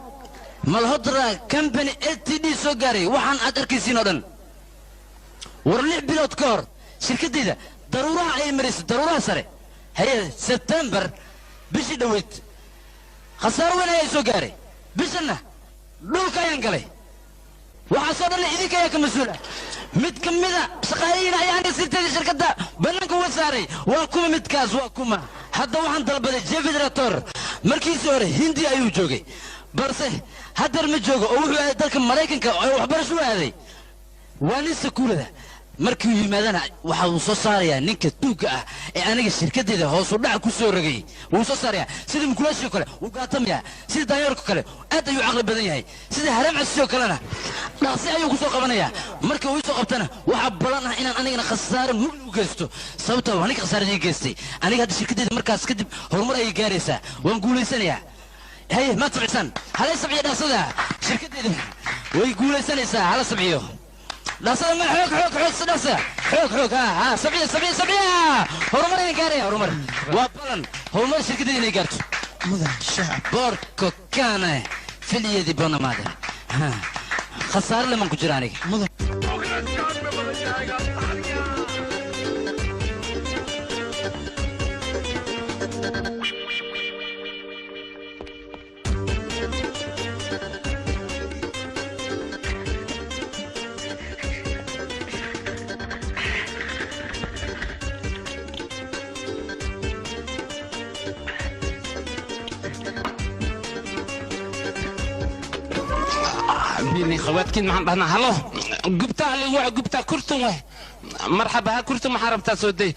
Malhodra Company LTD soo gaaray waxaan aad arkaysiin oo dhan. War 6 bilood ka hor shirkaddayda daruuraha ayay maraysay, daruuraha sare. Haye, Sebtembar bishii dhoweyd khasaaro weyn ayaa soo gaaray, bishanna dhulka ayaan galay. Waxaasoo dhanna idinka ayaa ka mas-uula. Mid ka mida shaqaalihiina ayaa aniga sirteeda shirkadda bannaanka uga saaray. Waa kuma midkaas? Waa kuma? Hadda waxaan dalbaday Javid Rator. Markiisii hore Hindi ayuu joogay, balse haddeer ma joogo oo wuxuu aaday dalka Maraykanka oo waxbarasho u aaday. Waa nin sakuulada. Markuu yimaadana waxa uu soo saarayaa ninka tuugga ah ee aniga shirkaddeeda hoosu dhac ku soo rogay. Wuu soo saarayaa. Sida mukulaashii kale wuu gaatamayaa, sida daanyeerka kale aad ayuu caqli badan yahay, sida haram casisoo kalena dhaqsi ayuu ku soo qabanayaa. Marka uu soo qabtana waxaa balan ah inaan anigana khasaare mugli u geysto, sababtoo waa ninka khasaarada ii geystay aniga. Hadda shirkaddeeda markaas kadib horumar ayay gaaraysaa, waan guulaysanayaa. Haye, maad sabcisaan? Halay sabciyo dhaqsada. Shirkaddeeda way guulaysanaysaa, hala sabciyo. Dhaqsada ma xoog xoog xoog si dhaqsa. Xoog xoog ha ha sabciya sabciya sabciya. Horumar inay gaaraya horumar. Waa balan horumar shirkadda inay gaarto. Mudan shacab. Boorko kaane filiyadii bonamaada. Ha. Khasaare leman ku jira aniga. Mudan. بيني خواتكين معن بهنا هلو قبتا اللي وع قبتا كرتم وه مرحبا ها كرتم حربتا سودي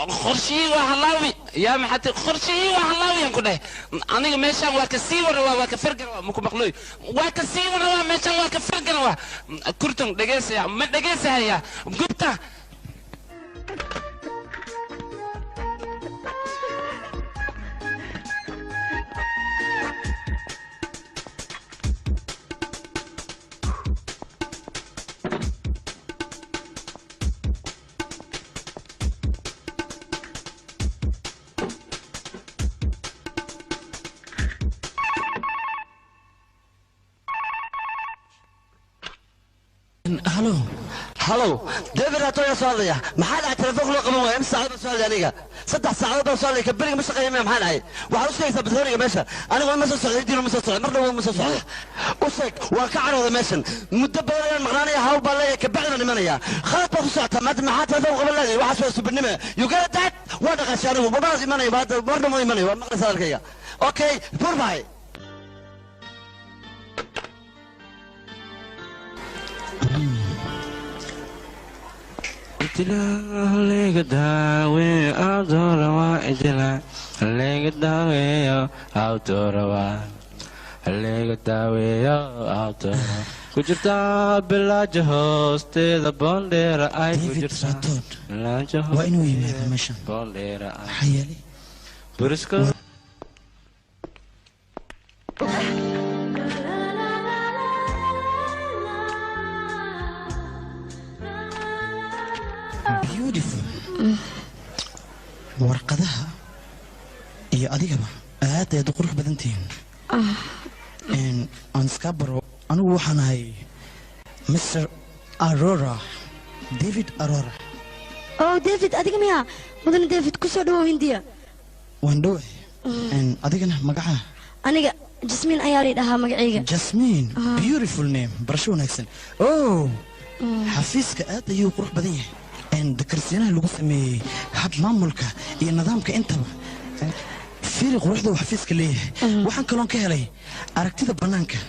خرشي وهلاوي يا محتي خرشي وهلاوي نقول انا ميشان واكسي ورا واكفرق مكو مقلوي واكسي ورا ميشان واكفرق كرتم دغيس يا ما دغيس يا قبتا Halo. Halo, David Rato ayaa soo hadlaya. Maxaa dhacay telefoonka loo qaban waayay? Imisa saacadood baan soo hadlay aniga? 3 saacadood baan soo hadlay, kaberiga ma shaqeeya miya? Maxaa dhacay? Waxaad u sheegaysaa badhooriga meesha. Anigu ma soo socday, diinu ma soo socday, mar dhow ma soo socday. U sheeg, waan ka carooday meeshan. Muddo badan ayaan maqnaanaya, hawl baan leeyahay, kabacdi baan imanaya. Khalad baa ku socotaa, maanta maxaa telefoon qaban leedahay? Waxaas waa subinimo. You get that? Waa dhaqaashay anigu, marbaas imanaya, mar dhow ma imanayo, waad maqlaysaa hadalkayga. Okay, goodbye. Lega daawe awdoorawa ijila lega daaweeyo awdoorawa lega daaweeyo awdoora ku jirtaa bilaaja hoosteeda boondheera ay ku jirtaa bilaaja waa inuu yimaado meeshan boondheera maxaa yeelay buriska beautiful. Warqadaha iyo adigaba aad ayaad u qurux badan tihiin. Aan iska baro, anigu waxaan ahay Mr. Arora, David Arora. Oh David, adiga miya? Mudane David, ku soo dhawow Hindiya. Waan dhowahay. Adigana magaca? Aniga Jasmine ayaa la dhahaa magacayga. Jasmine, beautiful name, barasho wanaagsan. Oh, xafiiska aad ayuu qurux badan yahay. Dakarsiinaha lagu sameeyey hab maamulka iyo nidaamka intaba fiiri quruxda uu xafiiska leeyahay. Waxaan kaloon ka helay aragtida bannaanka.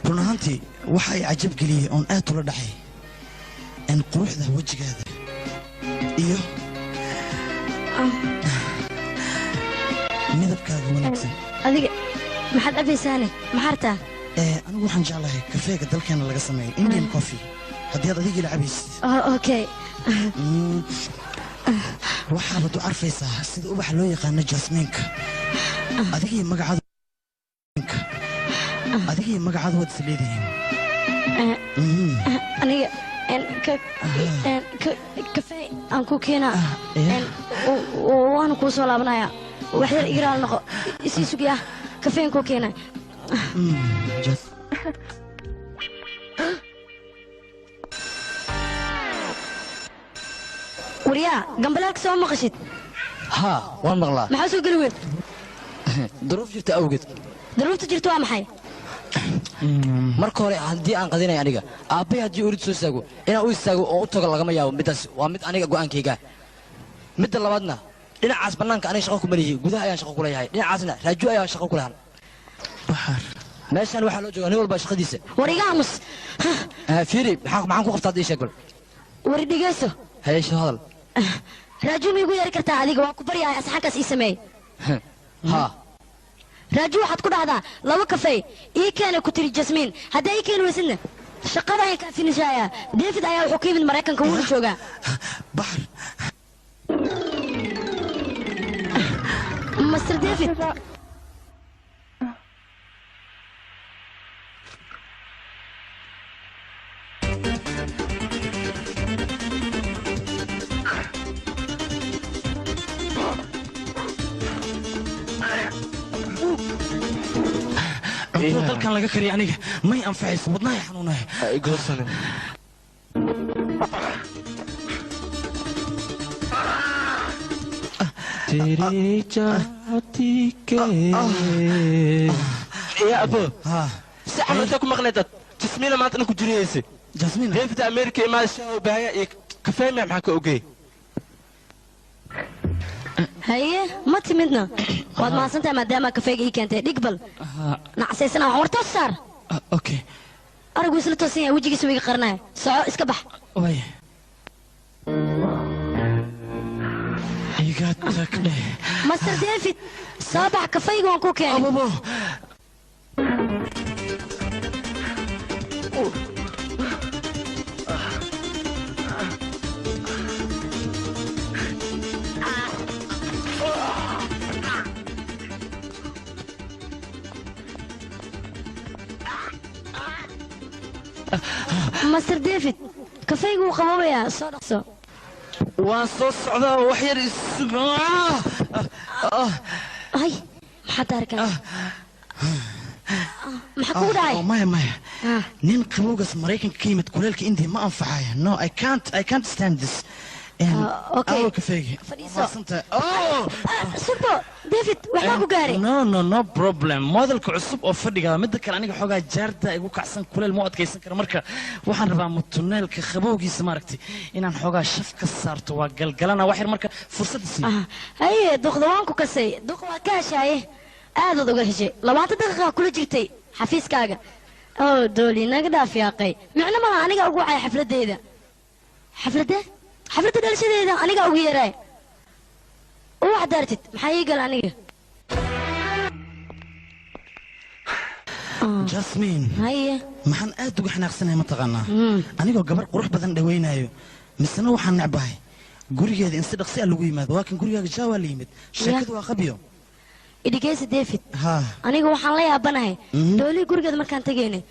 Run ahaantii waxa ay cajab geliyey oon aad ula dhacay quruxda wejigaada iyo midabkaaga wanaagsan. Adiga maxaad cabaysaane? Maxaa rabtaa? Anigu waxaan jeclahay kafeega dalkeena laga sameeyo, Indian coffee. Haddii aad adigii la cabaysid. Okay. Waxaabad u carfaysaa sida ubaxa loo yaqaano jasmiinka. Adigii magacaada adigii magacaada waad is leedihiin. Aniga kafee aan ku keenaa, waana kuu soo laabanayaa. Wax yar igaraal noqo, isii sugiyaa, kafeen kuu keenaa. Waryaa gambalaalka soo maqashid? Haa, waan maqlaa. Maxaa soo geli weyn? Duruuf jirta awgeed. Duruufta jirta waa maxay? Marka hore haddii aan qadinay aniga aabbay haddii urid soo istaago inaan u istaago oo u tago lagama yaabo. Middaas waa mid aniga go'aankayga. Midda labaadna dhinacaas bannaanka aniga shaqo kuma lihi, gudaha ayaan shaqo ku leeyahay. Dhinacaasna raajo ayaan shaqo ku lahan. Meeshaan waxaa loo joogaa nin walba shaqadiisa. War iga aamus. Fiiri, maxaan ku qabtaa haddii sheeg bal. War dhegeyso. Haye, soo hadal. Raaju ma igu yeeri kartaa adiga? Waan ku baryahay, asxaankaas ii sameey. Haa. Raaju waxaad ku dhahdaa 2 kafee ii keena ku tiri Jasmine. Haddaa ii keeni weysidna shaqada ayaan kaa finishayaa. David ayaa wuxuu ka yimid Maraykanka, wuuna joogaa. Baxar. Master David. Cuntada dalkan laga kariya aniga may anfacayso, wadnahay xanuunaya. Goosanin. तेरी चाहती के Ya abo, si camal intaa ku maqnay dad Jasmiina maanta ku jiriyeysa. Jasmiina David America imaada shaah u baahaya iyo kafee maxaa ka ogey? Haye, ma timidna? Waad mahadsantahay maadaama kafeega ii keentay. Dhigbal nacsaysana waxaan war toos saar. Okay. Aragu isla toosan yahay, wejigiisa wiiga qarinaya. Soco, iska bax. Way iga tag dheh. Master David, soo bax, kafeyga waan ku keenay. Ababo. Master David, kafeyga wuu qabobayaa, soo dhaqso. Waan soo socdaa, wax yar isug. Hay, maxaa taarikaa? Maxaa kugu dhacay? Maya, maya, nin qabowgaas Maraykanka ka yimid kuleelka India ma anfaxaya. No, I can't, I can't stand this. Okay. Awo kafeegi? Fadhiiso. Sugbo David, waxbaa ku gaaray? No, no, no problem. Modelka cusub oo fadhiga. Midda kale, aniga xoogaa jaarda igu kacsan, kuleel ma u adkaysan karo. Marka waxaan rabaa mutuneelka qabowgiisa, maaragtay, inaan xoogaa shaf ka saarto. Waa galgalana wax yar, marka fursad sii. Haye, duqda waan ku kasay. Duq waad ka heshaaye, aadaad uga heshay. 20 daqiiqa kula jirtay xafiiskaaga. Oo dooli naga dhaaf yaaqay, micno malaha. Aniga ugu wacay xafladeyda, xafladde, xafladda dhalashadeeda aniga ugu yeeraay. U wax daartid, maxaa ii gal aniga? Jasmine. Haye. Maxaan aad uga xanaaqsanahay mataqaanaa? Anigoo gabar qurux badan dhawaynayo, misena waxaan necbahay gurigeeda in si dhaqsi ah lagu yimaado. Waa kan gurigaaga jaawaa la yimid, sheekadu waa qabyo. Idhigeysa David. Ha. Aniga waxaan la yaabanahay doolihii gurigeeda markaan tegaynay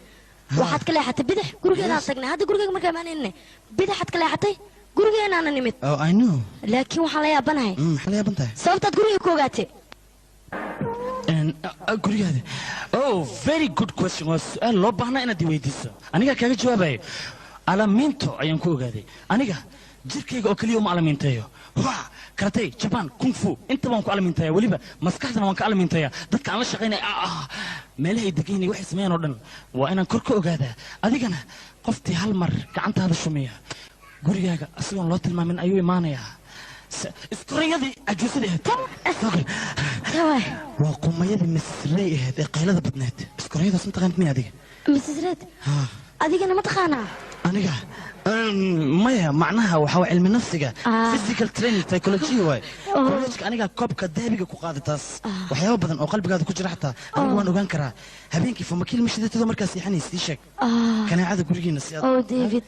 waxaad ka leexatay bidix, gurigeedaan tagnay. Hadda gurigeyga markaan imaanaynay bidixaad ka leexatay, gurigeenaana nimid. Oh, I know. Laakiin waxaan la yaabanahay Maxaa la yaaban tahay? sababtaad guriga ku ogaatay. Gurigaada? Oh, very good question. Waa su-aal loo baahnaa inaad i weydiiso. Anigaa kaaga jawaabayo. Alamiinto ayaan ku ogaaday. Aniga jirkayga oo keliya uma alamiinteeyo. Wa karatay, Jaban, kung fu, inta waan ku alamiintaya. Weliba maskaxdana waan ka alamiintaya. Dadka aan la shaqaynaya, meelaha ay degan yihiin, waxay sameeyaan oo dhan waa inaan kor ka ogaadaa. Adigana qoftii hal mar gacantaada shumiya, gurigaaga asigoon loo tilmaamin ayuu imaanayaa. Iskorayadii cajuusadii ahayd. Waa qumayadii Mrs. Ray ahayd ee qaylada badneed. Iskorayadaas ma taqaanid miya adiga? Mrs Red adigana ma taqaanaa? Aniga maya. Macnaha waxaa waa cilmi nafsiga, physical training, psychology waay. College-ka aniga koobka dahabiga ku qaaday. Taas waxyaabo badan oo qalbigaada ku jira xataa anigu waan ogaan karaa. Habeenkii famakiil ma shidatado markaa seexanaysa? Ii sheeg kaneecada gurigiina si aad Oh David,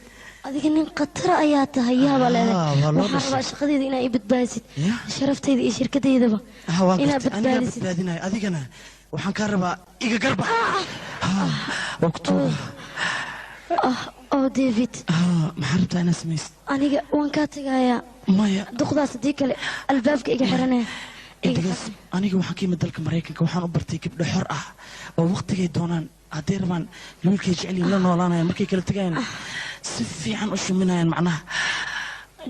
adiga nin khatara ayaa tahay, yaaba leedahay. Waa loo Waxaan dhashay. rabaa shaqadeyda inaa ii badbaadisid, sharaftayda iyo shirkadeydaba Waa inaa gartay, anigaa badbaadisid. Badbaadinayo. Adigana waxaan kaa rabaa iga garba. Waa ku tuuga. Oh David. Maxaa rabtaa inaad samaysid? Aniga waan kaa tagayaa. Maya. Duqdaas haddii kale albaabka iga xiranaya. Idhigas, aniga waxaan ka yimid dalka Maraykanka. Waxaan u bartay gabdho xor ah oo waqtigay doonaan hadday rabaan wiilkay jecel yihiin la noolaanayaan, markay kala tegayaan si fiican u shuminayaan macnaha.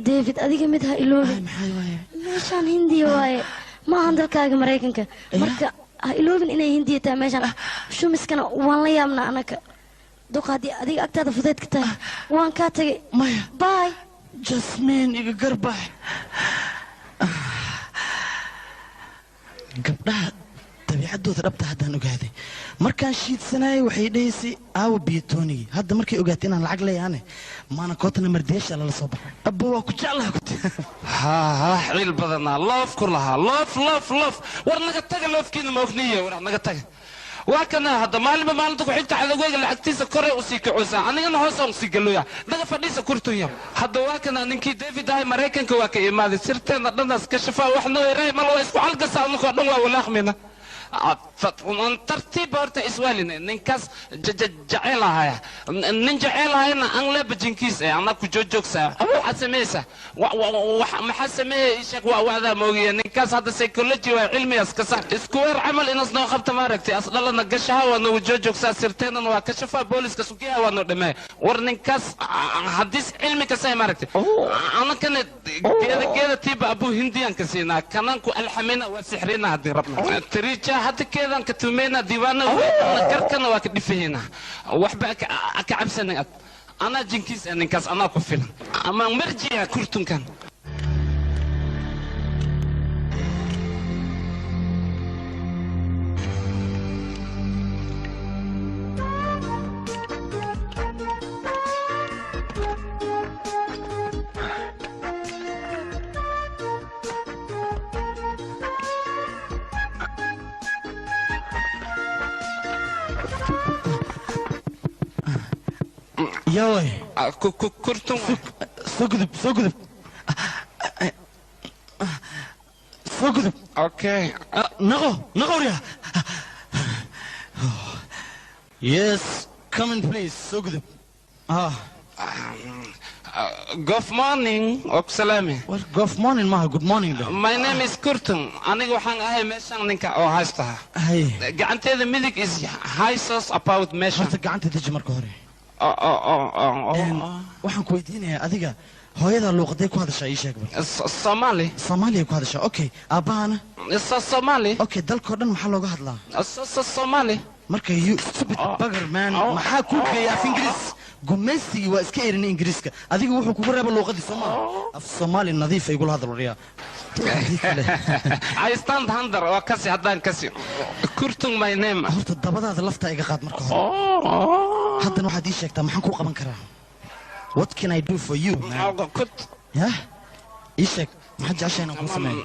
David, adiga mid ha iloobin. Meeshaan Hindiya waaye, ma ahan dalkaaga Maraykanka. Marka ha iloobin inay Hindiya tahay meeshaan. Shumiskana waan la yaabnaa anaka. Duqa haddii adiga agtaada fudeyd ka tahay, waan kaa tagay. Maya. Bye. Jasmine, iga garbax. Gabdhaha dabiicaddooda dhabta haddaan ogaaday. Markaan shiidsanayay waxay dhahaysay aawa biyatoonigii. Hadda markay ogaatay inaan lacag leeyaane, maana kootana mardeesha lala soo baxay. Abba, waa ku jeclaha ku. Ha ha, ciil badanaa. Love ku lahaa, love, love, love. War naga taga, lovekiina ma ogniye. War naga taga. Waa kana hadda maalinba maalinta ku xigta cadawgeyga lacagtiisa koray usii kacuusaa, anigana hoos aan usii galoya. Naga fadhiisa kurtunya. Hadda waa kana ninkii David ahay Maraykanka waa ka imaaday. Sirteena dhanaas ka shafaa. Wax noo yaray mal, waa isku calgasa anukoo dhan, waa walaaqmina. Tartiib horta iswaalina ninkaas jeceelahaya, nin jeceelahayna aan leeba jinkiis eh anaa ku joogjoogsaa. Waxaad sameeyeysaa, maxaa sameeya? Ii sheeg. Waa wacdaa moogiya ninkaas hadda psychology waa cilmigaas ka saar iskuweer camal inas noo qabta, maaragtay, as dhalana gashaha waa noogu joogjoogsaa, sirteenana waa kashafaa, booliska sugiyaha waa noo dhameeya. War ninkaas haddii cilmi kasay, maaragtay, anakana geeda geeda tiiba abuu hindiyan ka siinaa, kananku alxamina waa sixrina haddii rabna tariija hadda keedan ka tumeyna diiwaana karkana waa ka dhifahayna. Waxba ka cabsanin ad, anaa jinkiis ah ninkaas, anaa ku filan ama marjiya kurtunkan. Yaway. Kurtun. Soo gudub, soo gudub, soo gudub. Okay. Naqo, naqo waryaa. Yes, come in please, soo gudub. Ah. Good morning, waa ku salaami. Well, good morning maaha, good morning dheh. My name is Kurtun. Aniga waxaan ahay meeshan ninka oo haystaha. Hay. Gacanteeda midig is high source about meeshan. Horta gacanta deji marka hore. Waxaan ku weydiinayaa, adiga hooyada luuqaday ku hadashaa? Ii sheeg bal. Soomaali. Soomaaliya ku hadashaa, okay. Aabbahana? Soomaali. Okay, dalkoo dhan maxaa looga hadlaa? Soomaali. Marka you stupid bugger man, maxaa kuu geeya af Ingiriis? Gumaysigii waa iska erinay Ingiriiska, adiga wuxuu kugu reeba luuqadii Soomaali. Af Soomaali nadiif ay igula hadal waryaa. I stand under waa kasi haddaan kasi Kurtun my name. Horta dabadaada lafta iga qaad marka hore. Haddana waxaad ii sheegtaa, maxaan kuu qaban karaa? What can I do for you, man? Yah, ii sheeg, maxaad jeceshahay inaan kuu sameeyo?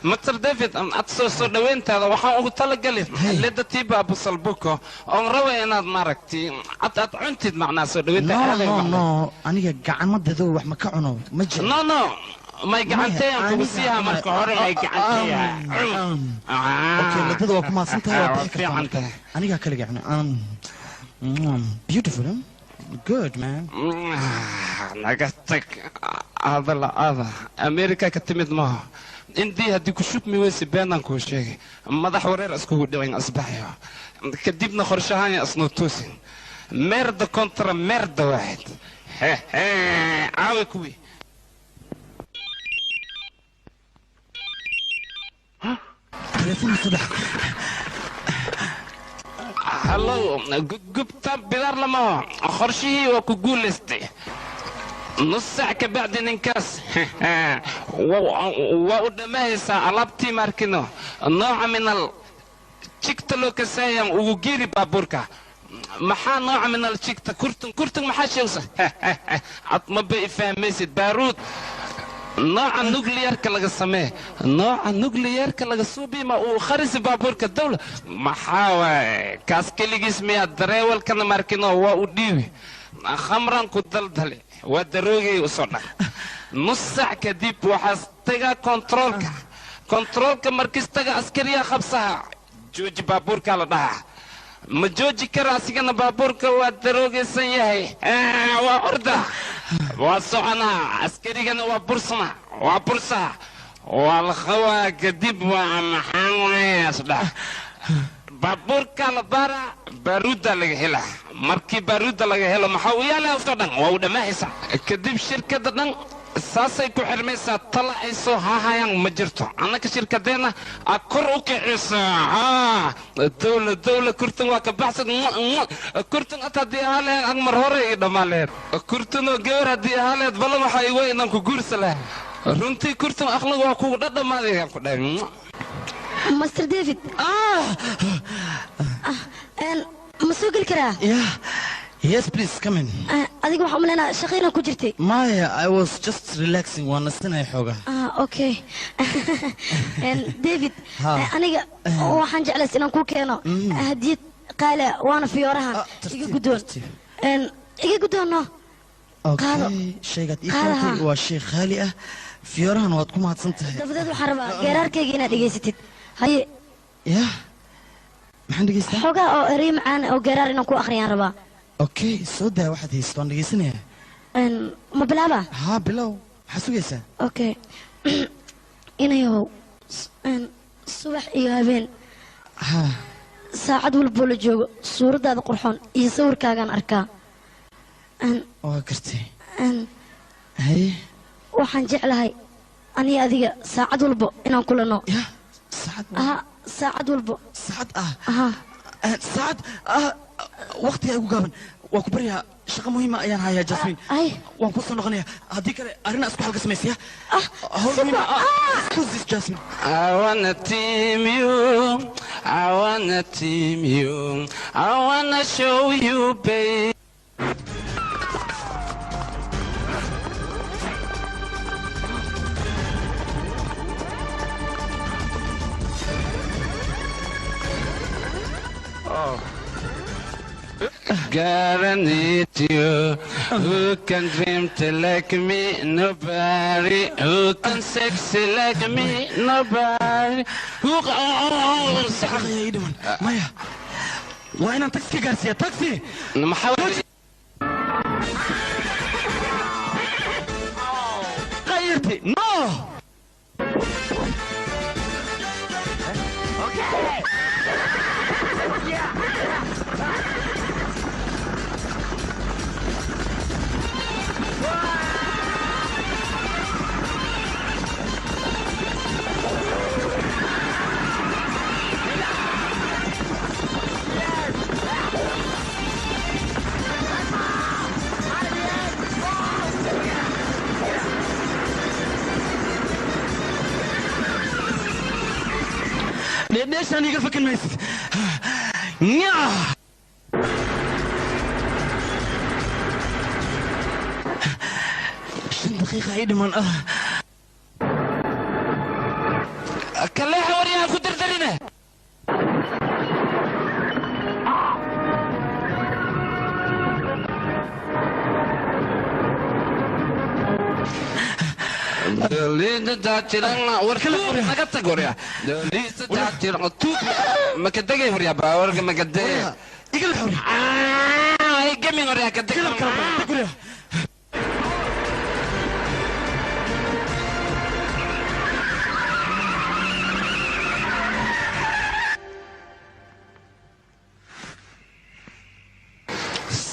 Mr. David, ad soo dhaweyntaada waxaan ugu talagalay leda tiiba busalbuko oon raba inaad maaragtay ad cuntid, macnaa soo dhaweynta. No, no, no, aniga gacmadeedu wax ma ka cuno, ma jiro. No, no, may gacanteeyaan kugu siihaa marka hore, may gacanteeya. Okay, ledada waa ku mahadsan tahay, waa bixi kartaa marka. Anigaa kaliga cuna. Beautiful, huh? Good man. Naga tag hadala aada Amerika ka timid maaha. Indii haddii ku shubmi weyse beenaan kuu sheegay, madax wareer iskugu dhicin asbaxyo, kadibna qorshahaan isnoo toosin meerda kontra meerda waaxid caawi kuwii. Telefoon saddex. Hallo, gubta bidaar lamaho, qorshihii waa ku guulaystay. Nus saac ka bacdi ninkaas waa u dhammaayaysaa alaabtii markino nooca minal jigta loo kasaayan ugu geeri baabuurka. Maxaa nooca minal jigta? Kurtun, kurtun, maxaa sheegsa? Cad maba ifahmaysid. Baaruud nooca nuclearka laga samee, nooca nuclearka laga suubima uu kharisi baabuurka dawla. Maxaa waaye kaas keligiis miyaa? Dareewalkana markino waa u dhiibi, khamran ku daldali, waa daroogay usoo dhaq. Nus saac kadib waxaas tagaa kontaroolka. Kontaroolka markis taga askariyaa qabsaha, jooji baabuurkaa la dhahaa. Ma jooji kara asigana, baabuurka waa daroogaysan yahay. Waa orda, waa soconaa, askarigana waa bursana, waa bursaha, waa la qabaa. Kadib waa maxaa waaye asdhaha baabuurka la baaraa, baaruudda laga helaa. Markii baaruudda laga helo maxaa u yaalaa? Usoo dhan waa u dhammaahaysaa. Kadib shirkadda dhan saasay ku xirmaysaa, tala ay soo haahayaan ma jirto. Annaka shirkadeenna a kor u kicisa dawla dawla. Kurtun waa ka baxsan. Kurtun at haddii ahaa lahayn ag mar hore ii dhammaan lahayd. Kurtunoo gabar haddii ahaa lahayd balan waxaa iga inaan ku guursa lahay. Runtii kurtun aqligu waa kugu dhadhamaaday aan ku dhahay. Master David, ma soo geli karaa? Yeah. Yes, please, come in. Adiga waxaan umaleynaa shaqo inaad ku jirtay. Maya, I was just relaxing. Waan nasanaya xoogaa. Ah, okay. David, Ha. aniga waxaan jeclays inaan kuu keeno hadiyad qaali ah, waana fiyoorahan. Iga guddoon. Iga guddoono. Qaado. Okay, shaygaad ii Qaado, keentay ha. waa shay khaali ah. Fiyoorahan waad ku mahadsan tahay. Dabadeed waxaan rabaa geeraarkayga inaad dhegaysatid. Haye. Yeah. Maxaan dhegeystaa? Xoogaa oo erey macaan oo geeraar inaan ku akhriyaan rabaa. Okay, soo daa waxaad haysato, waan dhegeysanayaa. Ma bilaaba? Haa, bilow, maxaa sugaysaa? Okay. Inayahow, subax iyo habeen, haa, saacad walboo la joogo, suuraddaada qurxoon iyo sawirkaagaan arkaa. Waa gartay. Haye. Waxaan jeclahay aniga adiga saacad walbo inaan kulanno. Saacad? Ha, saacad walbo. Saacad ah? Ha. Saacad ah, waqtiga igu gaaban, waa ku baryaa, shaqo muhiima ayaan hayaa, Jasmine. Waan ku soo noqonayaa, haddii kale arrinaa isku xalka samaysaya, hawl muhiima ah. Excuse this, Jasmine. I wanna team you, I wanna team you, I wanna show you, babe. Gotta need you. Who can dream to like me? Nobody. Who can sexy like me? Nobody. Who? Oh, Shaqaya ii dhiman. Maya, waa inaan taxi ka gaarsiiya, taxi. Maxaa? Qayrti no. Dheedheeshaan iga fakan maysid. Nyaa. 5 daqiiqa ii dhiman ah. Kaleexa waryahan ku dardarine. Naga tag warya, makadegay warya, baawarka makadegay. Igala xor. Gamin warya, kadeg. Warya.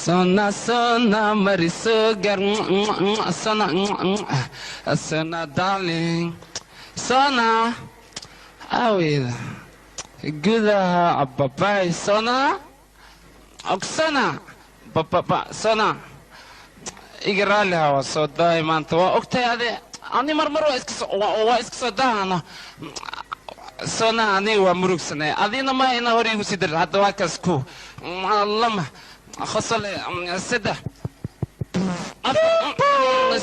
Sona, sona, marisugar, sona, sona, darling, sona, awil, gudaha ababay, sona, oksana, bababa, sona, iga raalli ha, waa soo daay maanta, waa ogtahay ade, ani marmar waa iska soo daahano. Sona, aniga waa murugsanay, adina ma ina hor igu sii darin, hadda waa kaas ku lama khosole, saddex,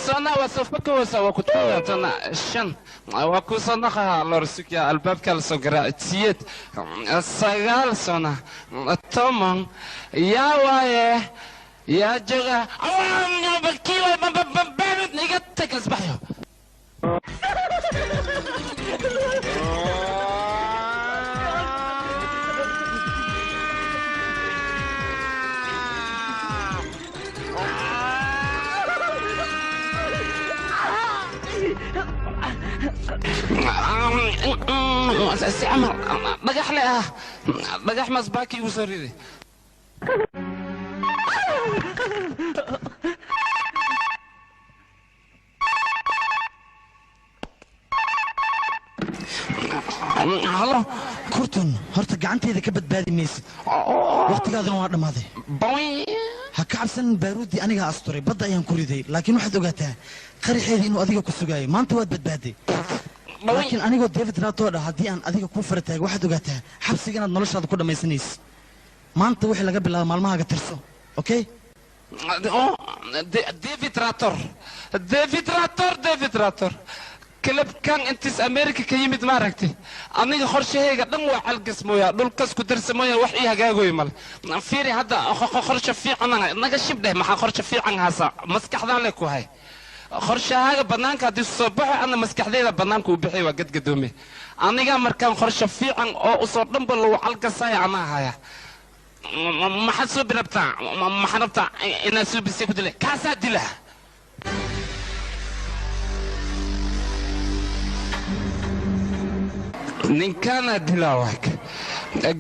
sona, waa soo fakawaysa, waa ku taatana, shan, waa ku soo naqaha lor sugya, albaabka la soo garaaci, 8, 9, sona, 10, yaa waaye, yaa jooga, bakiiwa iga tag asbaxyo. Si camal dhagax le ah, dhagax masbaaki igu soo riday. Halo. Kurtun, horta gacantayda ka badbaadi maysid, waqtigaaduna waa dhammaaday. Ha ka cabsan, baaruuddii anigaa asturay, badda ayaan ku riday, laakiin waxaad ogaataa qaraxeedii inuu adiga ku sugaayo. Maanta waad badbaaday, laakiin anigoo David Ratodha haddii aan adiga kuu fara taago, waxaad ogaataa xabsiga inaad noloshaada ku dhammaysanaysid. Maanta wixii laga bilaabo maalmahaaga tirso, okay? David Rator, David Rator, David Rator, kalabkan intiis America ka yimid, ma aragtay, aniga qorshahayga dhan waa calgas mooya, dhulkas ku darsa mooya, wax ii hagaagoy male. Fiiri hadda, qorshe fiican naga shib dheh, maxaa qorshe fiican haasa? Maskaxdaan le ku hay qorshahaaga banaanka haddii soo baxo, ana maskaxdayda banaanka u bixi, waa gadgadoome. Aniga markaan qorshe fiican oo usoo dhanba lagu calkasaya anaa haya. Maxaad soo birabtaa? Maxaad rabtaa inaad soo bisay ku dila? Kaasaa dila. Ninkaanaa dilaa waak.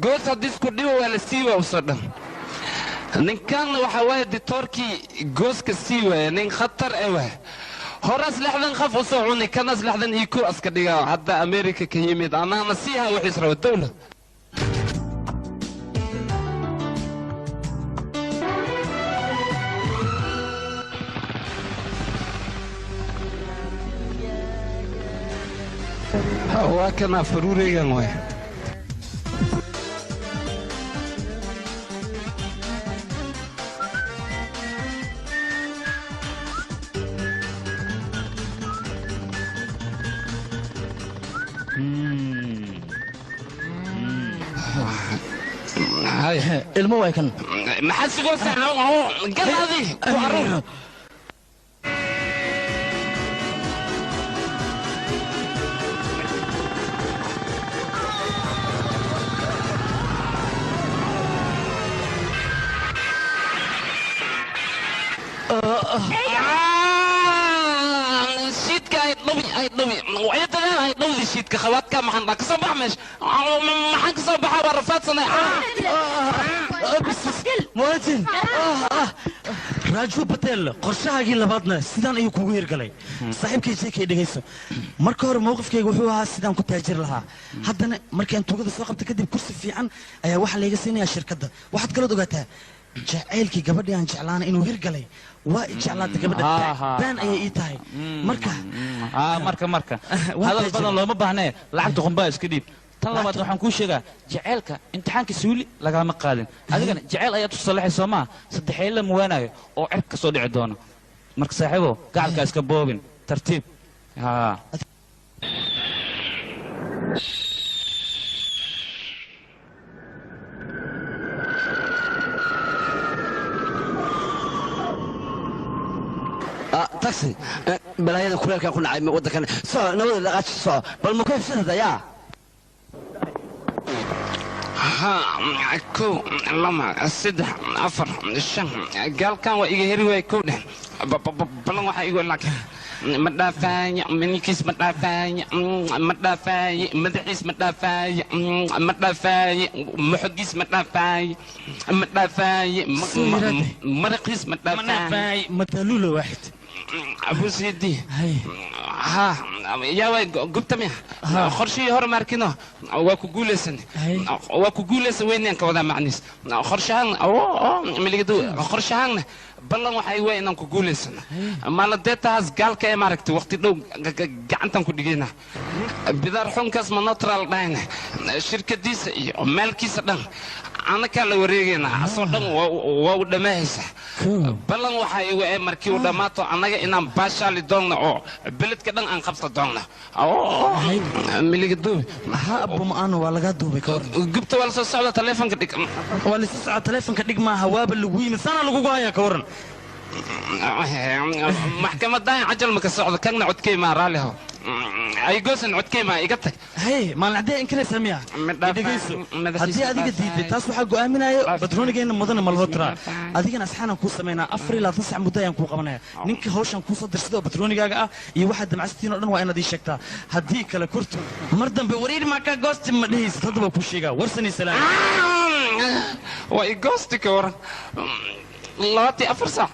Goos haddii isku dhibo waa la siiwa usoo dhan. Ninkaanna waxaa waaye ditoorkii gooska sii waaya, nin khatar eh waay. Horaas 60 qof u soo cuni, kanaas 61 aska dhigaa. Hadda Amerika ka yimid, anaana siiha wixiis raba dawla. Waa kanaa faruureygan waay. Ilmo way kan. Maxaad sugaysaa? Gadaadi ku aruur. Shiidka ay dhawi, ay dhawi, ay dadaal, ay dhawdi shiidka khawaadka. Maxaan dhaa kasoo bax meesha? Maxaan kasoo baxaa? Waa rafaadsanay. Muwaadin Raaju Patel, qorshahaagii labaadna sidaan ayuu kugu hirgalay. Saaxiibkay sheekay dhegayso. Marka hore mowqifkayga wuxuu ahaa sidaan ku taajir lahaa. Haddana markaan tuugada soo qabta kadib, kursi fiican ayaa waxaa layga siinayaa shirkadda. Waxaad kalood ogaataa jacaylkii gabadhii aan jeclaana inuu hirgalay. Waa i jeclaatay gabadha, baan ayay ii tahay marka. Marka hadal badan looma baahnee, lacagta qumbaa iska dhiib. Tan labaad waxaan kuu sheegaa, jaceylka imtixaanka suuli lagama qaadin. Adigana jaceyl ayaad u sallaxay soo maa? Saddexeyn la muwaanayo oo cirka ka soo dhici doono. Marka saaxiibo, gacalkaa iska boobin, tartiib haa. Taxi balaayada kuleelkan ku dhacay waddankan. Soco, nabada dhaqaaji, soco. Bal ma ku hibsanada yaa? Ha, 1, 2, 3, 4, 5. Gaalkan waa iga heri waay. Kow dheh, balan waxaa igu laakiin ma dhaafaaye ninkiis, ma dhaafaaye, ma dhaafaaye madaxiis, ma dhaafaaye, ma dhaafaaye muxogiis, ma dhaafaaye, ma dhaafaaye maraqiis, ma dhaafaaye. Madaluula waaxid. Abu sidi ha yaa waay gubta miya? Qorshihii hore maarkino waa ku guulaysan, waa ku guulaysan weynaan ka wadaa macniis. Qorshahan miligadu, qorshahanna ballan waxay waa inaan ku guulaysano. Maaladeetahaas gaalka ee maaragtay waqti dhow gacantan ku dhigayna. Bidaar xunkaas ma neutral dhahayna, shirkadiisa iyo maalkiisa dhan anakaa la wareegaynaa. Asoo dhan waa u dhammaahaysa. Ballan waxaa igu ee markii uu dhammaato annaga inaan baashaali doonna oo beledka dhan aan qabta doonna. Miliga duubi. Ha, abbo ma-aano waa lagaa duubay ka hor. Gubta waa la soo socda, taleefonka dhig. Waa lasoo socda, taleefonka dhig maaha, waaba lagu yimid, sana lagugu hayaa, ka waran? Maxkamadahan cajal ma ka socdo? Kanna codkey maa? Raaliho ay goosan, codkey maa? Iga tag. Hey, maalin caddee inkaraysaa miya? Dhegayso, haddii adiga diiday taas waxaa go'aaminaayo badroonigeenna mudane Malhotra. Adigana asxaanaan kuu samaynaa, 24 sac muddo ayaan kuu qabanaya. Ninka hawshan kuu soo dirsaday oo badroonigaaga ah iyo waxaad damacsantiin oo dhan waa inaad ii sheegtaa. Haddii kale kurtu mar dambe wariir maa ka goosti ma dhehaysid. Hadda waa kuu sheegaa. Warsani salaam. Waa i goosti, ka waran 24 saac?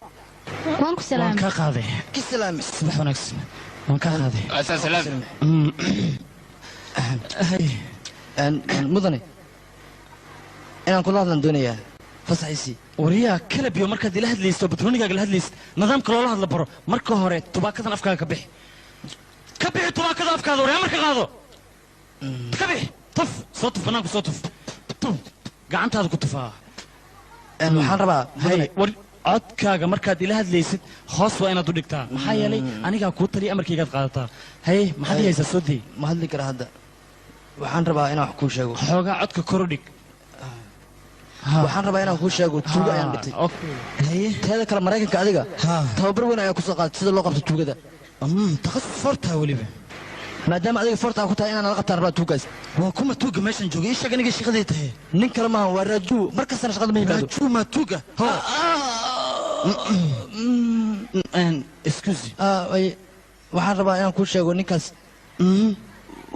Waan ku waan salaamay. Kaa qaaday. Ki salaami. Subax wanaagsan, waan kaa qaaday. Salaam. Hay. Mudane, inaan kula hadlan doonayaa, fasaxiisii. Wariyaa kalabyo, markaad ila hadlayso, batroonigaaga la hadlaysid, nidaamka loola hadla baro. Marka hore tubaakadan afkaaga ka bixi, ka bixi tubaakada afkaada. Waryaa, marka qaado, ka bixi, tuf, soo tuf, banaanku soo tuf, tuf, gacantaada ku tufaa. Waxaan rabaa hay mudane. War codkaaga markaad ila hadlaysid hoos waa inaad u dhigtaa, maxaa yeelay anigaa kuu taliya, amarkaygaad qaadataa. Haye, maxaad ii haysaa? Soo day. Ma hadli karaa hadda? Waxaan rabaa inaan wax kuu sheego. Xoogaa codka kor u dhig. Waxaan rabaa inaan kuu sheego tuugo ayaan dhintay. Haye. Teeda kale, Maraykanka adiga tababar weyn ayaa kusoo qaadatay sida loo qabto tuugada. Takhasus fortaa weliba. Maadaama adiga forta ku tahay inaan nala qabtaan rabaa tuugaas. Waa kuma tuuga meeshan jooga? Ii sheeg aniga shaqaday tahay. Nin kale maaha, waa Raaju. Mar kastana shaqada ma yimaado. Raaju ma tuuga? Excuse. Waxaan rabaa inaan kuu sheego ninkaas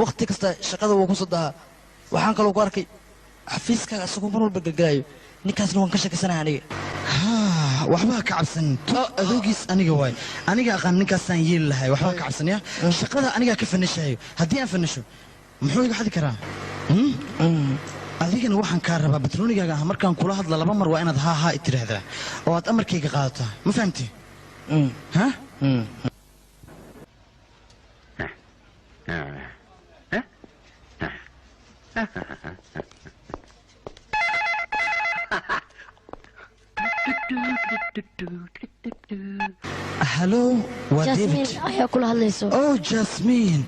waqti kasta shaqada wuu ku soo dahaa. Waxaan kaloo ku arkay xafiiskaaga isagoo mar walba gelgelayo. Ninkaasna waan ka shakisanahay aniga. Waxba ha ka cabsan, tuug adoogiis aniga waay, aniga aqaan ninkaasaan yeeli lahay. Waxba ha ka cabsan ya, shaqada anigaa ka fanishayo. Haddii aan fanisho muxuu iga xadi karaa? Adigana waxaan kaa rabaa batroonigaaga ah markaan kula hadla laba mar waa inaad haa haa i tidhaahdaa oo aad amarkayga qaadataa, ma fahamti? Ha. Hallo, waa Jasmine David. Ayaa kula hadlayso. Oh, Jasmine.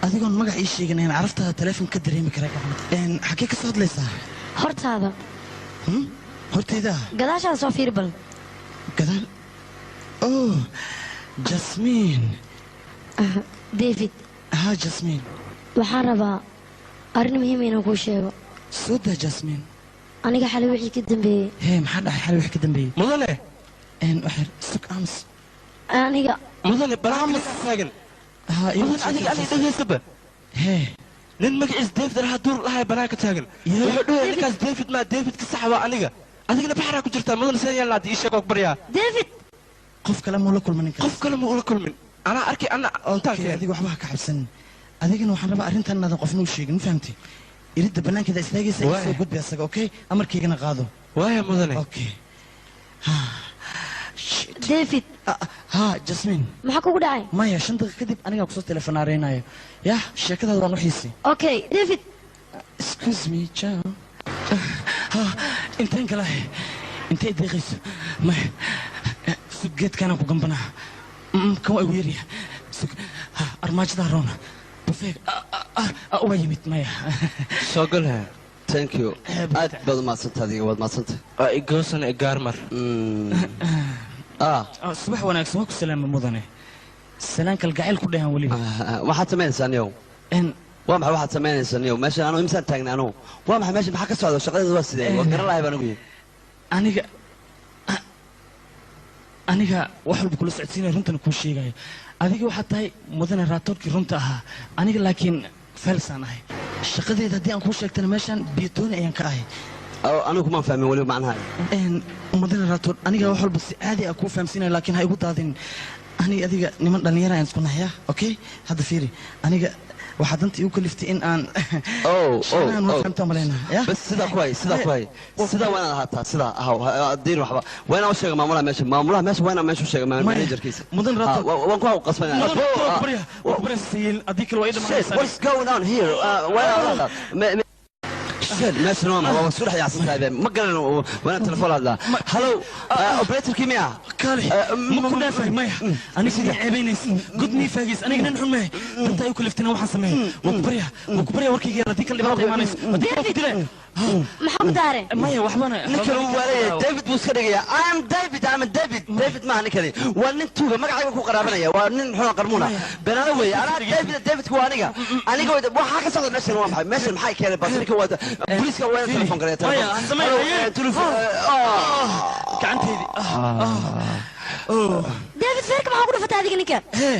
Adigoon magac ii sheegin ayaan caraftaada teleefon ka dareemi karaa. Xaggee ka soo hadlaysaa? Hortaada. Hortayda? Gadaashaada soo fiiri bal. Gadaal? Oh, Jasmine. David. Ha, Jasmine. Waxaan rabaa arrin muhiim inaan kuu sheego. Soo daa, Jasmine. Aniga xalay wixii ka dambeeyey. Hee, maxaa dhacay xalay wixii ka dambeeyey? Mudane. Waxyar sug, ams. Aniga. Mudane, barnaamij taagan. Mudan, adiga ani dhegaysaba. Hee. Nin magaciis David raha duur lahay banaanka taagan. Wuxuu dhahay ninkaas David ma David ka sax waa aniga. Adigana baxraa ku jirtaa mudan, seen yeelnaa ii sheeg oo baryaa. David. Qof kale ma ula kulmin ninkaas? Qof kale ma ula kulmin. Anaa arkay, ana Okay, adiga waxba ha ka cabsan. Adigana waxaan rabaa arrintan inaadan qofna u sheegin, ma fahamtay? Iridda bannaankeeda istaagaysa, iga soo gudbi asaga, okay? Amarkaygana qaado. Waaya mudane. Okay. David. Ha, Jasmine. Maxaa kugu dhacay? Maya, 5 daqiiqo kadib anigaa kusoo telefonaareynayo. Yah, sheekadaada waan u xiisay. Okay, David. Excuse me, ciao. Ha, inteen kale intay deeqayso? Maya, sug, geedkaanaan ku gambanaa. Kan waa igu yarya. Sug, ha, armaajada roona bufeeg waa yimid. Maya. Soo gal. Thank you, aad baad umahadsanta. Adiga waad mahadsantay. Waa igoosan gaarmar. Subax wanaagsan, waa ku salaama mudane. Salaan kalgacayl ku dhahan weliba. Waxaad samaynaysaa niyow? Waa maxay waxaad samaynaysaa niyow meesha? Anu imsaan taagna anugu. Waa maxay meesha? Maxaa ka socda? Shaqadeeda waa sidee? Waa garan lahay baan ogyay. Aniga wax walba kula socodsiinaya, runtana kuu sheegayo. Adiga waxaad tahay mudane raatoorkii runta ahaa, aniga laakiin felsaan ahay. Shaqadeeda haddii aan kuu sheegtana meeshaan biyatooni ayaan ka ahay. Anigu kumaan fahmin weliba macnaha. Mudane raatoor, aniga wax walba si caadi ah kuu fahamsiinaya, laakiin ha igu daadin. Aniga adiga niman dhallinyara ayaan isku nahay, okay? Hadda fiiri, aniga waxaa danta igu kaliftay in aan shaqadan waa fahamtaa malaynaa ya. Bas sidaa ku hay, sidaa ku hay, sidaa waa inaad ahaataa, sidaa ahaw diin. Waxba waa inaan u sheega maamulaha meesha, maamulaha meesha waa inaan meesha u sheega managerkiisa. Mudan Rato, waan ku qasbanaya. Mudan Rato, barya, waa barya, siiyeen haddii kale waa ii Shit, dhamaanaysaa. what's going on here? Waa inaan hadlaa. Shit, meeshan waa maxay? Waa soo dhex yaacsan tahay be. Ma garan, waa inaan telefoon hadlaa. Hello, operatorkii miya? Kaale, ma ku dhaafay? Maya, aniga idin ceebaynaysa, god mii faagaysa. Aniga nin xun mahay, danta ay u kaliftayna waxaan sameeyay. Waa ku barya, waa ku barya, warkayga yar, haddii kale dhibaata imaanaysa, haddii kale ku dilay. Maxaa ku daare? Maya, waxbana. Ninkan uu waalaya, David buu iska dhigayaa. I'm David, I'm David. David maaha ninkani, waa nin tuuga, magacayga ku qaraabanaya, waa nin xuna qarmuuna beenaale weeye. Anaa David, Davidku waa aniga, aniga waxaa ka socda meeshan waa maxay? Meeshan maxay keenay? Bas ninka waa booliiska, waa inaan telefoon gareeya. Maya, samee. Telefoon. Gacanteydii. David, feerka maxaa ku dhufatay adiga ninka? Hee,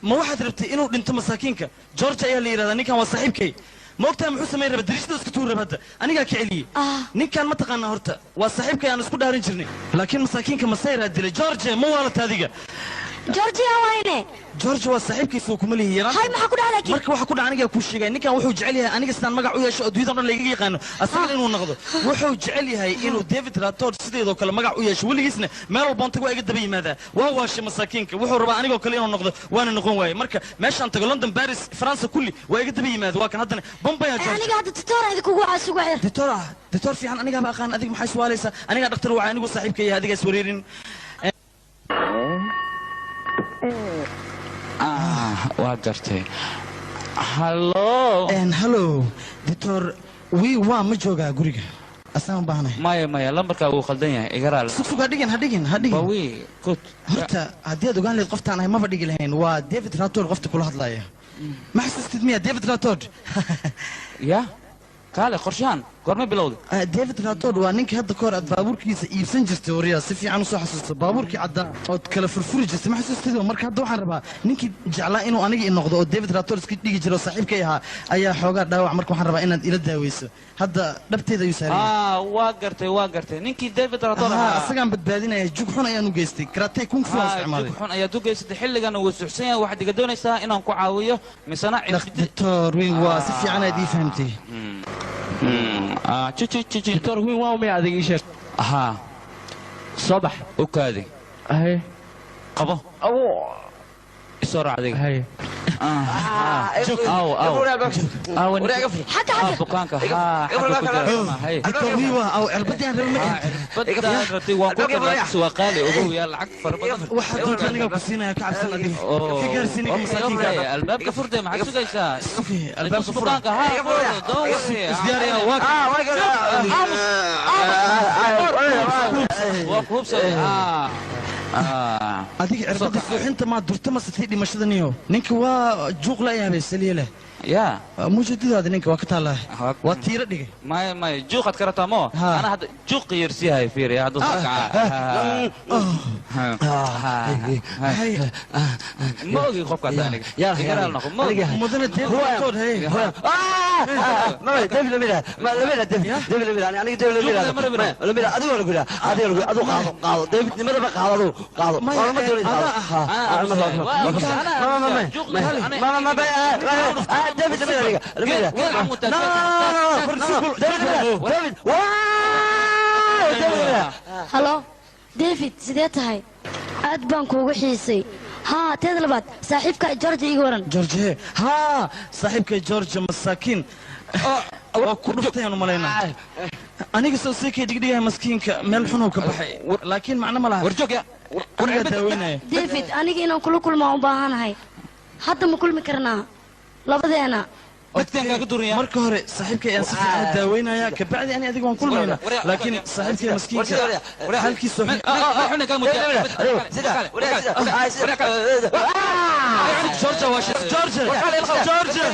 ma waxaad rabtay inuu dhinto masaakiinka? George ayaa la yidhahdaa ninkan, waa saaxiibkay. Ma ogtahay muxuu samayn raba? Dariishada iska tuur raba, hadda anigaa ka celiyey. Ninkan ma taqaanaa? Horta waa saaxiibkay aan isku dhaarin jirnay, laakiin masaakiinka masayraa dilay. George, ma waalata adiga? Georgia wayne. George waa saaxiibkiisa uu kuma leeyahay. Hay, maxaa ku dhacay laakiin? Marka waxa ku dhacay anigaa kuu sheegay. Ninkan wuxuu jecel yahay aniga sidaan magac u yeesho adduunyada dhan laygaga yaqaano asagana inuu noqdo. Wuxuu jecel yahay inuu David Rathod sideedoo kale magac u yeesho. Weligiisna meel walba tago waa iga daba yimaadaa. Waa waashay masaakiinka. Wuxuu rabaa anigoo kale inuu noqdo, waana noqon waaye. Marka meeshaan tago, London, Paris, France, kulli waa iga daba yimaada. Waa kan haddana Bombay. George. Aniga hadda doctor idinkugu caasugu xir. Doctor ah, doctor fiican anigaaba aqaan. Adiga maxay iswaalaysaa? Anigaa dhakhtar wacay, anigu saaxiibka yahay, adiga iswareerin. Waa gartay. Hallo. Hallo, doctor wi waa ma joogaa guriga? Asaan u baahanahay. Maya, maya, lambarkaa wuu khaldan yahay, iga raali. Sug, sug, ha dhigin, ha dhigin, ha dhigin. Bawi kut. Horta haddii aad ogaan lahayd qoftaan ahay, maba dhigi lahayn. Waa David Ratod qofta kula hadlaya. Ma xasuustid miya David Ratod? Ya kaale, qorshahan goorma bilowday? David Ratod waa ninkii hadda kahor aad baabuurkiisa iibsan jirtay. Waryaa, si fiican usoo xasuusto baabuurkii caddaa ood kala furfuri jirtay, ma xasuustid? Marka hadda waxaan rabaa ninkii jeclaa inuu aniga i noqdo oo David Ratod iska dhigi jiro oo saaxiibkay ahaa ayaa xoogaa dhaawac. Marka waxaan rabaa inaad ila daaweyso. Hadda dhabteeda ayuu saaran yahay. Ah, waa gartay, waa gartay, ninkii David Ratod Haa, ahaa. Asagaan badbaadinaya. Jug xun ayaan u geystay, karate kung fu aan isticmaalay. Jug xun ayaad u geysatay, xilligana wuu suxsan yahay. Waxaad iga doonaysaa inaan ku caawiyo misena? Doctor Win, waa si fiican aad ii fahamtay. Doctor Win waa umay adig ii sheeg. Haa. Soo bax. U kaadi. Haye. Qabo, isoo raac adiga. Haye. Aw, aw, aw. Xagga, xagga. Bukaanka haa, xagga ku jira, haye. Doctor Win waa aw cirbadii aan rabay ma keentay? Cirbadaan rabtay waan ku keenay, waa qaali, ogow yaa, lacag fara badan. Waxaa doonta aniga ku siinaya, ka cabsan adiga. Ka gaarsiin ninka masaakiinka. Okay, albaabka furde, maxaad sugaysaa? Albaabka fura. Bukaanka haa, don't worry. Isdiyaariyaa, waa Waa ku hubsaday. Adiga cirbada suuxinta maa durta mase tii dhimashada? Niyo, ninka waa juuq la yaabay saliye leh. Ya. Muujadidaada ninka waa ka taallaa, waa tiiro dhigay. Maya, maya, juuqaad ka rabtaa moo? Ana hadda juuq yarsiyahay, fiiri hadda soo kaca. Ma ogi qofkaas aniga, igaraal noqo, ma ogi. Mudane David Ratod, hey. David lamida, lamida David, David lamida, aniga David lamida, lamida adigo lagu yidhaa, adigo lagu, adigo qaado, qaado David nimadaba, qaado adigo, qaado. Ma doonaysa qaado. Ma ma ma ma David lamida, aniga lamida. No, no, no, David lamida, David, waa David lamida. Halo David, sidee tahay? Aad baan kuugu xiisay. Haa, teeda labaad, saaxiibka George iga waran. George, haa, saaxiibka George masaakiin waa ku dhuftay aan u malaynaa. Aniga soo sii kay dhigdhigahay, maskiinka meel xunuu ka baxay, laakiin macno ma laha. Warjoog ya. Anigaa daaweynaya. David, aniga inaan kula kulmaa u baahanahay. Hadda ma kulmi karnaa labadeena? Marka hore saaxiibkay ayaan si fiican u daaweynaya, kabacdi ani adiga waan kulmaynaa, laakiin saaxiibkay maskiinka xaalkiisa. Georgia waa Georgia, Georgia.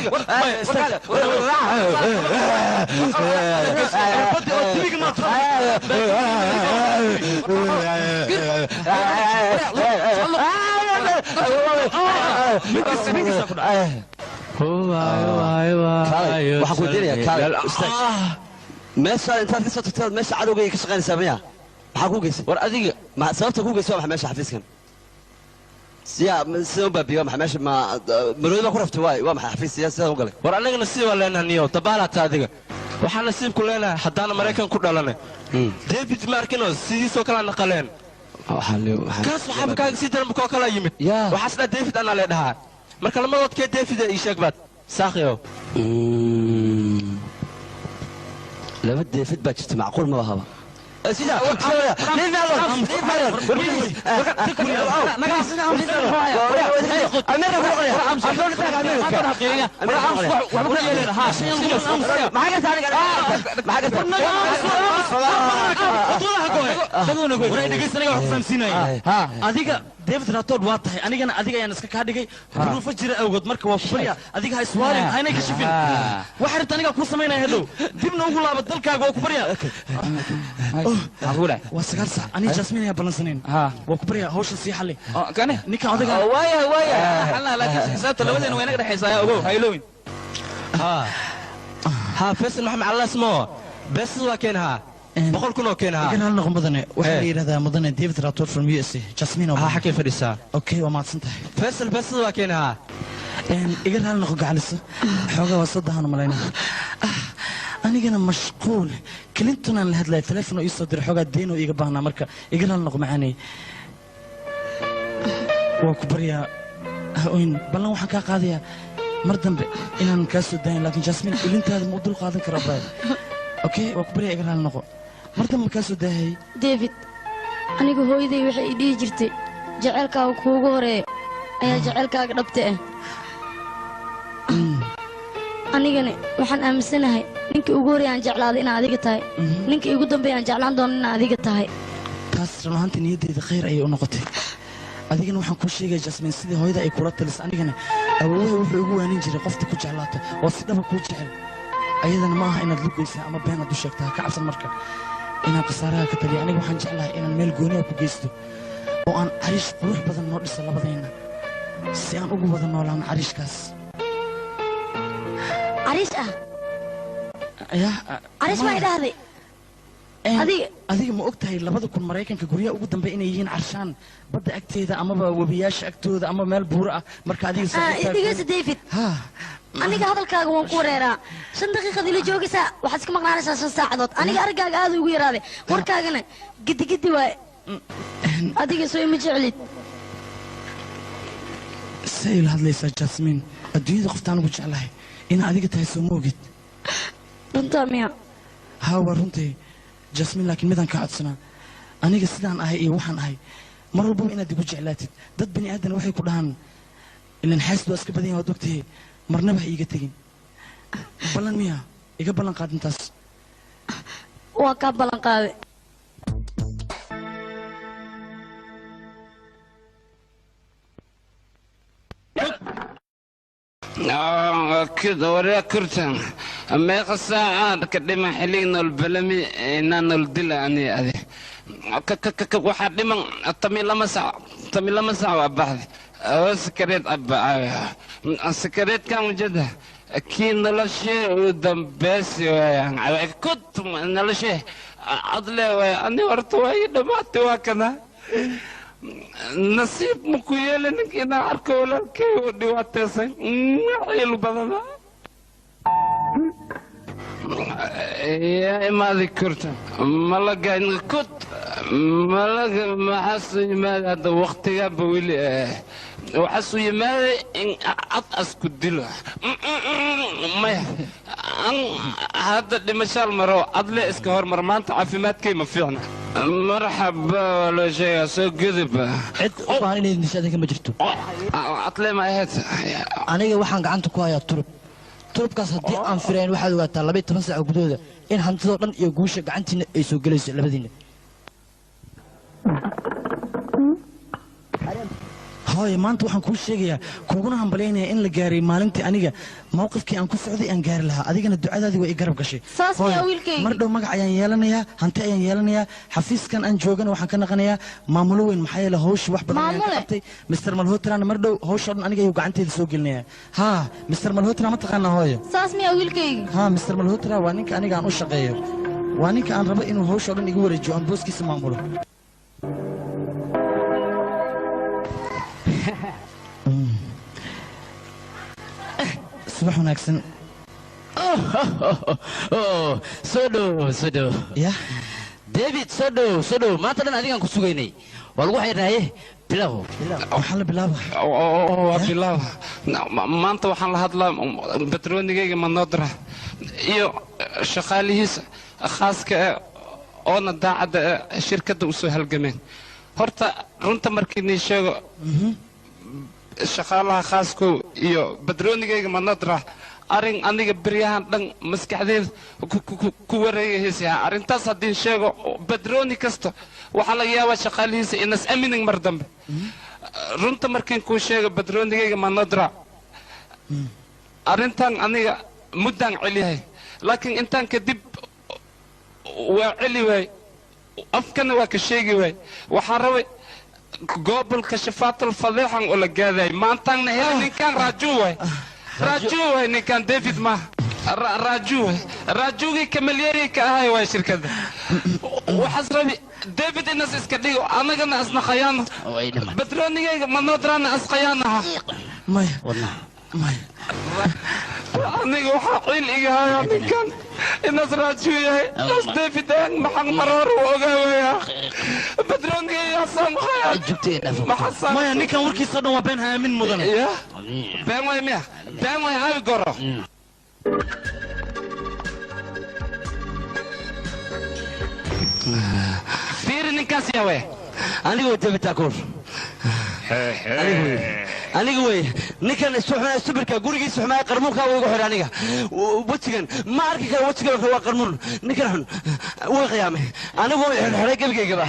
Cirbadii oo tibiga maa? Waxaan ku weydiinayaa, kaalay istaag meesha intaad ka soo tagtaad meesha cadowgayga ka shaqaynaysaa miya? Maxaa kuu geysay war adiga? Ma sababta kuu geysay waa maxay meesha xafiiskan? Siyaa sida u baabiye? Waa maxay meesha? Ma maroodi baa ku raftay? Waay, waa maxay xafiis siyaa sidaan u galay? War annaga nasiib baan leenahay niyo, dabaalaata adiga. Waxaan nasiibku leenahay haddaana Maraykan ku dhalanay. David ma arkinoo sidiisoo kalea naqaleen kaas, waxaaba kaaga sii daran koo kalaa yimid. Waxaas dhaa David anaa lee dhahaa. Marka lamadoodkee David ii sheeg baad saakhiyow. Laba David baa jirta, macquul ma bahaba. Adiga David Ratod waa tahay, anigana adiga ayaan iska kaa dhigay duruufo jira awgood. Marka waa kubarya, adiga ha iswaalin, haynay ka shifin. Waxa rabta anigaa kuu samaynaya, hadhow dibna ugu laaba dalkaaga. Waa kubarya, waa 9 sac, aniga Jasmin ayaa ballansanayn. Waa kubarya, hawsha sii xalli ninka odaga. Waaya, waaya, xalna, laakiin xisaabta labadeena way naga dhexaysaa, ogow, ha ilowin. Haa, Faisal Maxamed Callaas moo beesad waa keenahaa, 100,000 oo keenahaa. Igan hal noqon mudane, waxaa la yidhahdaa mudane David Ratod from USA, Jasmin. Haa, xagkay fadhisaa? Okay, waa mahadsan tahay. Faisal, beesad waa keenahaa. Iga raali noqo gacaliso, xoogaa waa soo dahan malaynaa. Anigana mashquul Clinton aan la hadlaya, telefoon oo ii soo diray, xoogaa deen oo iiga baahnaa. Marka iga raali noqo macaaney, waa ku baryaa, ha oyn. Ballan waxaan kaa qaadayaa mar dambe inaan kaa soo daayin, laakiin Jasmin ilintaada ma u dul qaadan karo baay. Okay, waa ku baryaa, iga raali noqo, mar dambe ma kaa soo daahayay. David, aniga hooyaday waxay i dhihi jirtay jaceylkaaga kuugu horeeyo ayaa jaceylkaaga dhabta ah. Anigana waxaan aaminsanahay ninkii ugu horreeyay aan jeclaaday inaad adiga tahay, ninkii ugu dambeeyay aan jeclaan doono inaad adiga tahay. Taas run ahaantii niyaddayda khayr ayay u noqotay. Adigana waxaan kuu sheegaya Jasmine, sidii hooyada ay kula talisay, anigana awoowaha wuxuu igu waanin jiray qofta ku jeclaata oo si dhaba kuu jecel, ayadana ma aha inaad lugaysaa ama been aad u sheegtaa. Ka cabsan marka inaan khasaaraha ka taliyo. Aniga waxaan jeclahay inaan meel gooniha ku geysto oo aan cariish qurux badan noo dhiso labadayna, si aan ugu wada noolaano cariishkaas. Cariish ah? Yaa cariish ma idhaahday? Adiga ma og tahay 2000 Maraykanka guryaha ugu dambeeya inay yihiin carshaan badda agteeda amaba webiyaasha agtooda ama meel buuro ah? Marka adiga dhegeysa David, aniga hadalkaaga waan ku wareeraa. 5 daqiiqad ila joogaysaa, waxaad iska maqnaanaysaa 5 saacadood. Aniga araggaaga aad ugu yaraaday, warkaagana gidigidi waaye. Adiga soo ima jeclid. Say ila hadlaysaa Jasmine, adduunyada qoftaan ugu jeclahay ina adiga tahay, soo ma ogid? Runtaa miya? Haa, waa runtii Jasmine, laakiin midaan kaa codsanaa. Aniga sidaan ahay iyo waxaan ahay mar walbaba inaad igu jeclaatid. Dad bani aadan waxay ku dhahaan ilan xaasid waa iska badan yahay, waad ogtahay. Marnaba ha iiga tegin. Ballan miya? Iga ballan qaad intaas. Waa kaa ballan qaaday. Waryaa kurtan, meeqa saacaad ka dhiman xillig noolbalami inaa nooldila ani adi? Waxaa dhiman 12 saac, 12 saac waa baxday. Oo sikareed abba, sikareedkan ujada kii noloshee uu dambeesi waayaan kut noloshee adle waaya. Ani horta waa ii dhammaatay, waa kana nasiib ma ku yeeli ninka inaan arko walaalkay oo dhibaataysan ciil badana. Yaa imaaday kurta malaga kut malaga? Maxaasu yimaaday hadda waqtigaanba weli? Waxaasu yimaaday in cad asku dilo. Maya, an hadda dhimashaal maro adle iska hormar. Maanta caafimaadkay ma fiicna. Marxaba, waa loo sheegaa, soo gudub. Cid u baahan inay disho adinka ma jirto. Adle ma ahayd? Aniga waxaan gacanta ku hayaa turub. Turubkaas haddii aan firayn, waxaad ogaataa 12 saac gudahooda in hantidoo dhan iyo guusha gacantiina ay soo gelayso labadiina. Hooye, maanta waxaan kuu sheegayaa kuguna hambalyaynayaa in la gaaray maalintii aniga mowqifkii aan ku socday aan gaari lahaa. Adigana ducadaadii waa i garab gashay. Saas miyaa wiilkayga? Mar dhow magac ayaan yeelanayaa, hanti ayaan yeelanayaa, xafiiskan aan joogana waxaan ka naqanayaa maamulo weyn, maxaa yeele hawsha wax badan ayaan ka Maamule? qabtay. Mr Malhotrana mar dhow hawsha oo dhan aniga ayuu gacanteeda soo gelinayaa. Haa, Mr Malhotra ma taqaanaa hooyo? Saas miyaa wiilkayga? Haa, Mr Malhotra waa ninka aniga aan u shaqeeyo, waa ninka aan rabo inuu hawsha oo dhan igu wareejiyo, aan booskiisa maamulo. Subax wanaagsan. Soo dhow, soo dhow. Ya David, soo dhow, soo dhow. Maanta dhan adigaan ku sugaynay, waa lagu xirnaaye. Bilow. Waxaa la bilaaba. Waa bilaaba. Maanta waxaan la hadlaa batroonigayga Manodra iyo shaqaalihiisa khaaska eh oona daacadda ee shirkadda u soo halgameen. Horta runta markii nii sheego, shaqaalaha khaaskow iyo batroonigayga Manodra, arrin aniga beryahan dhan maskaxdeeda ku wareegaysa arrintaas haddii sheego, batrooni kasta waxaa laga yaabaa shaqaalihiisa inas aminin mar dambe. Runta markiin kuu sheego, batroonigayga Manodra, arrintan aniga muddaan celiyahay, laakiin intaan kadib waa celi waay, afkana waa ka sheegi waay. Waxaan rabay gobolka shafaatul fadeexan oo la gaadayay maantaanna hel. Ninkan Raaju waay, Raaju waay ninkan, David ma Raaju waay, Raajugii kamalyeri ka ahay waay shirkadda. Waxaas rabi David inas iska dhigo, anagana asna khayaano, batroonigayga Manodrana as khayaanaha. Maya, maya. Aniga waxaa ciil iga hayaa ninkan inas Raaju yahay, as David aan maxan maroor u ogaa waaya batroonigayga hasaan khayaan. Maya, ninkan warkiisa dhan waa been, haamin mudane. Ya been waay miya? Been waay haawi goro. Fiiri ninkaas yaa waay. Anigoo David Takur. Aniga wey ninkan isuxmaa subirka gurigiisa xumaa qarmuunka wuu igu xiray aniga. Wejigan ma arki karo, wejigan waa qarmuun. Ninkan xun way qiyaamay anigu, way xirxiray gebigaygaba,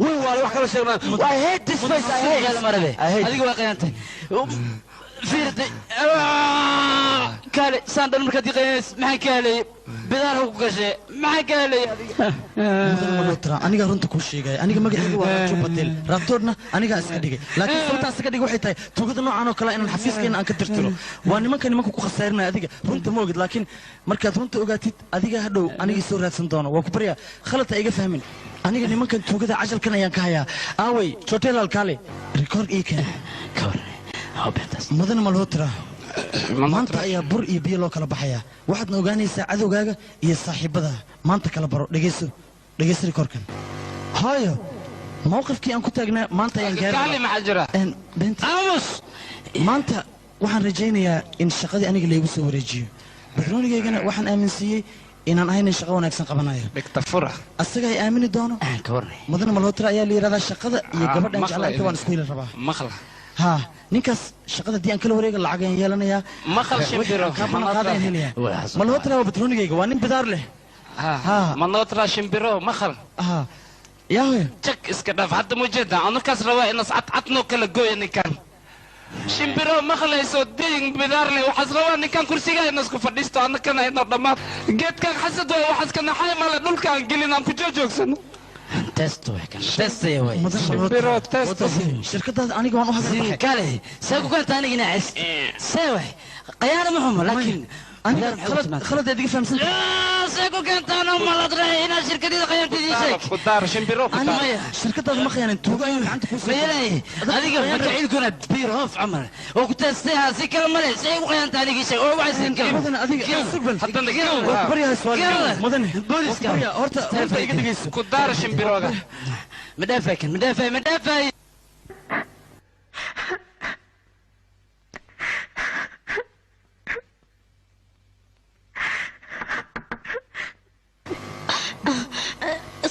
way waalay. Wax kaloo sheeg ma. I hate this face, I hate. Marabe. I hate. Adiga waa qiyaantay. Fiirtay. Kaale saan dhan markaad iqaynayso maxaan ka helay? Bidaar ku gashay. Maxaan ka helay adiga? Mudan Malhotra, aniga runta kuu sheegaya, aniga magacayga waa Rajo Patel, Raatoodna anigaa iska dhigay, laakiin sababtaan iska dhigay waxay tahay tuugada noocan oo kale inaan xafiiskeena aan ka tirtiro. Waa nimanka nimanka ku khasaarinaya. Adiga runta ma ogid, laakiin markaad runta ogaatid adiga hadhow aniga isoo raadsan doono. Waa ku baryaa, khalad ha iga fahmin. Aniga nimankan tuugada cajalkan ayaan ka hayaa. Aaway Chotelal? Kaale record ii keen. Mudan Malhotra, maanta ayaa bur iyo biyo loo kala baxayaa. Waxaadna ogaanaysaa cadowgaaga iyo saaxiibada. Maanta kala baro. Dhegayso, dhegayso rikoorkan. Hooyo, mowqifkii aan ku taagnaa maanta ayaan gaari. Kaali, maxaa jira? Aamus. Maanta waxaan rajaynayaa in shaqadii aniga laygu soo wareejiyo. Barnoonigaygana waxaan aaminsiiyey inaan ahayn in shaqo wanaagsan qabanayo. Dhigta fura. Asaga ay aamini doono. Mudane Malhotra ayaa la yidhahdaa. Shaqada iyo gabadhan maqla jeclaa inta waan isku heli rabaa. Maqla. Haa, ninkaas shaqada haddii aan kala wareega lacag ayaan yeelanayaa. Maqal shimbiro. Kaa ballan qaada ayaan helayaa. Malhotra waa batroonigayga, waa nin bidaar leh. Manotra shimbiro maqal. Ha, yaa. Jak iska dhaaf hadda mujeeda anukaas rabaa inas cadcad noo kala gooya. Ninkan shimbiro maqlayso deyin bidaar leh waxaas rabaa ninkan kursiga inas ku fadhiisto, annakana inoo dhammaad geedkan xasad waay. Waxaas ka naxay male dhulkaan gelin aan ku joojoogsano. Testo way kan. Testo way. Shimbiro testo. Shirkadaada aniga waan u hadal baxay. Kaale, see ku kanta aniga inaa cest. See way. Qiyaana ma xumo, laakiin aniga khalad khalad aad iga fahamsan. See ku kantaan oo malad rahay inaa shirkadida qiyaantidii sheeg. Ku daar shimbiro, ku daar. Maya. Shirkadaada ma khiyaanin, tuugo ayaan gacanta kuu soo. Mayalay, adiga magaciilkuna biir hoof camal. Oo ku testay si kale male, see ku qiyaanta aniga sheeg oo waxay siin kale. Mudane adiga sugbal. Haddana waa ku baryahay su'aal. Mudane Booliska. waa ku baryaa. Horta runta iga dhegayso. Ku daar shimbiroga. Ma dhaafay kan, ma dhaafay, ma dhaafay.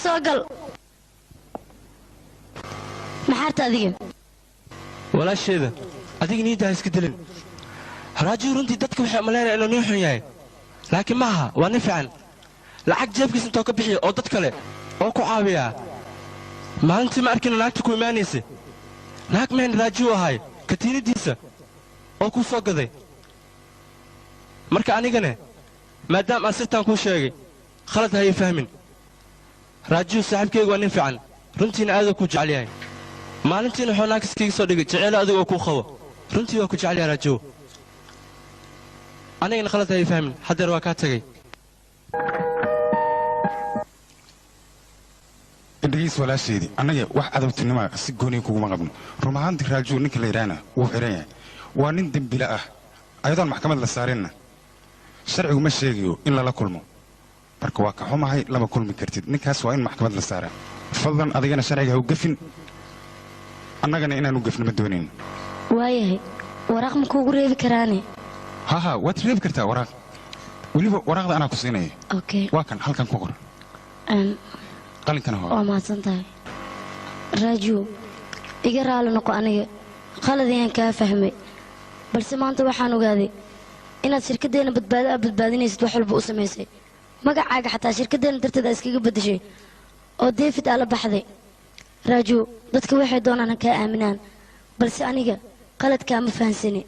Soo gal. Maxaarta adiga? Walaasheeda, adiga niidda ha iska dilin. Raaju runtii dadka waxay umalaynaya inuu nin xun yahay, laakiin maaha, waa nin fiican. Lacag jeebkiisa intoo ka bixiya oo dad kale oo ku caawiyaa. Maalintii ma arkina naagta ku imaanaysa, naag mahan Raaju ahay katiinadiisa oo kuu soo gaday. Marka anigane maadaama aan sirtaan kuu sheegay, khalad ha ii fahmin. Raaju saaxiibkaygu waa nin fiican, runtiina aaduu kuu jecel yahay. Maalintiina wuxuu naagtiskaiga soo dhigay jeceylo adiga oo kuu qabo. Runtii waa ku jecel yahay Raajow. Anigana khalad ha ii fahmin. Haddeer waa kaa tagay. Indhagiis walaasheedii, annaga wax cadowtinima si gooniya kuguma qabno. Run ahaantii Raajuu ninka la yidhaahna wuu xiran yahay, waa nin dembile ah. Ayadoon maxkamad la saarinna sharcigu ma sheegayo in lala kulmo. Marka waa ka xumahay, lama kulmi kartid ninkaas, waa in maxkamad la saaraa. Fadlan adigana sharciga ha u gefin, annagana inaan u gefno ma doonayn. Waayahay, waraaq ma kuugu reebi karaane? Haha, waad reebi kartaa waraaq. Weliba waraaqda anaa ku siinaya. Okay. Waa kan, halkan ku qor. Qalinkana hoo. Waa mahadsan tahay Raaju. Iga raali noqo, aniga qalad ayaan kaa fahmay, balse maanta waxaan ogaaday inaad shirkaddeena badbaado aa badbaadinaysid, wax walba u samaysay, magacaaga xataa shirkaddeena darteed aa iskaga beddeshay oo David aa la baxday. Raaju, dadka waxay doonaan ha kaa aaminaan, balse aniga qaladkaa ma fahansani.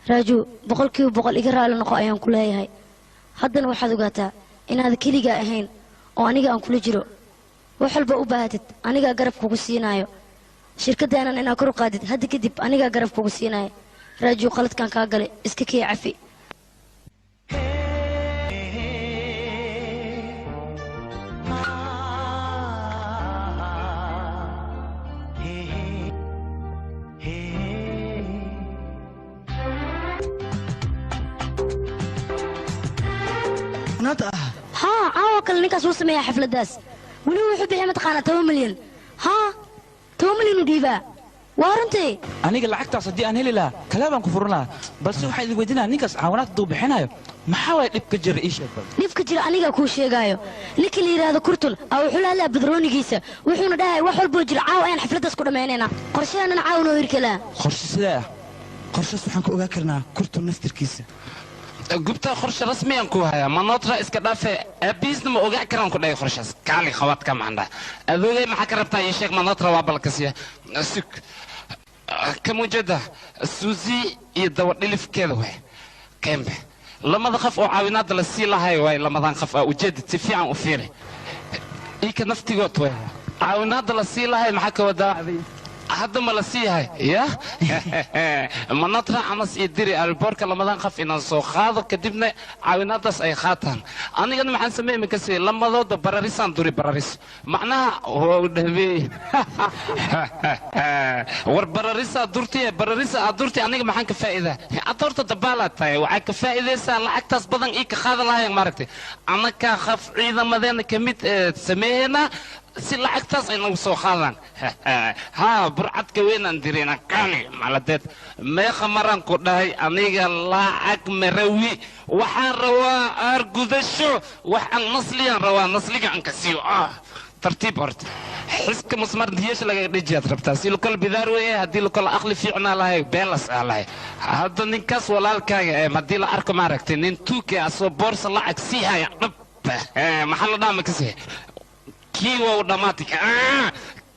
Raaju, 100% iga raali noqo ayaan ku leeyahay. Haddana waxaad ogaataa inaad keligaa ahayn oo aniga aan kula jiro. Wax walba u baahatid anigaa garab kugu siinaayo. Shirkaddeenan inaad kor u qaadid hadda kadib anigaa garab kugu siinaayo. Raaju, qaladkan kaa galay iska kii cafi. Naanta ah. Haa, caawa kale ninkaas wuu sameeyaa xafladdaas. Weliba wuxuu bixiya mataqaanaa 10 milyan. Haa, 10 milyan u dhiibaa. Waa runtii. Aniga lacagtaas haddii aan heli lahaa kalaabaan ku furan lahaa, balse waxaan idin weydiinaya ninkaas caawinaad hadduu bixinayo maxaa waay dhibka jira ii sheeg bal. Dhibka jira aniga kuu sheegaayo. Ninkii la yidhaahdo Kurtul aa wuxuu la hadlaa badroonigiisa, wuxuuna dhahay wax walboo jira caawa ayaan xafladdaas ku dhammaynaynaa, qorshahaanan caawa noo hirkelaa. Qorshe sidee ah? Qorshaas waxaan ku ogaa karnaa Kurtul naftirkiisa. Gubta qorshe rasmi aan ku hayaa, manotra iska dhaafe, aabihiisna ma ogaa karaan ku dhahay qorshaas. Kaali khawaadka maxaan dhaha adoogay, maxaa ka rabtaa ii sheeg. Manotra waa balkasiya sug kamujada Suuzi iyo dawadhilifkeeda waay kembe lamada qof oo caawinaadda la sii lahay waay. Lamadan qof aa ujeedad si fiican u fiiri, ika naftigood waay caawinaadda la sii lahay. Maxaa ka wadaa hadda ma la sii yahay ya manatra amas iyo diri alboorka lamadan qof inaan soo qaado, kadibna caawinaadaas ay qaataan. Anigana maxaan sameeyay makasi lamadooda bararisaan duri bararis macnaha wou dhameey war bararisa durti bararisa aad durti. Aniga maxaan ka faa'iidaa? Ad horta dabaalaad tahay, waxaa ka faa'iidaysaa lacagtaas badan ii ka qaadan lahayn maaragtay. Anaka qof ciidamadeena ka mid sameeyena si lacagtaas ay nagu soo qaadaan. Haa, burcadka weynaan dirina kali maladeed meeqa maraan ku dhahay aniga lacag marawi, waxaan rabaa aargudasho, waxaan nasliyaan rabaa, nasliga aan ka siiyo. Tartiib horta xiska musmar diyeesha lagaga dhejiyaad rabtaa si lokal bidaar weeye. Haddii lokal aqli fiicnaa lahay beelas aa lahay hadda ninkaas walaalkaaga ee haddii la arko maaragtay nin tuuke asoo boorsa lacag sii haya dhab maxaa la dhaha makasii kii waa dhammaatay,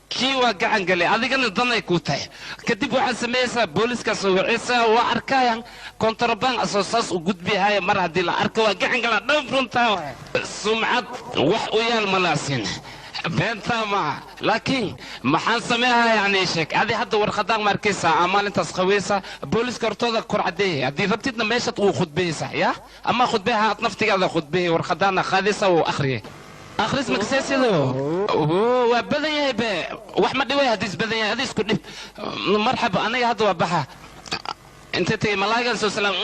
kii waa gacan galay, adigana dan ay kuu tahay. Kadib waxaad sameeyeysaa booliskaas oo wiceysaa, waa arkayaan kontrabaan asoo saas u gudbihaya. Mar haddii la arko waa gacan galaa dhab, runtaa waay sumcad wax u yaal malaasin beentaa maaha. Laakiin maxaan sameeyaa yani sheeg adi hadda warqadaan ma arkaysaa aa maalintaas qaweysa booliska hortooda kor cadeeyay. Haddii rabtidna meeshaad uu khudbayeysaa ya ama khudbeha aad naftigaada khudbeeyay, warqadaana qaadaysa wuu akhriyay akhris makseesido waa badan yahay be wax ma dhiway haddii is badan yahay adi isku dhib. Marxaba, aniga hadda waa baxa inta tegay malaayigan soo salaam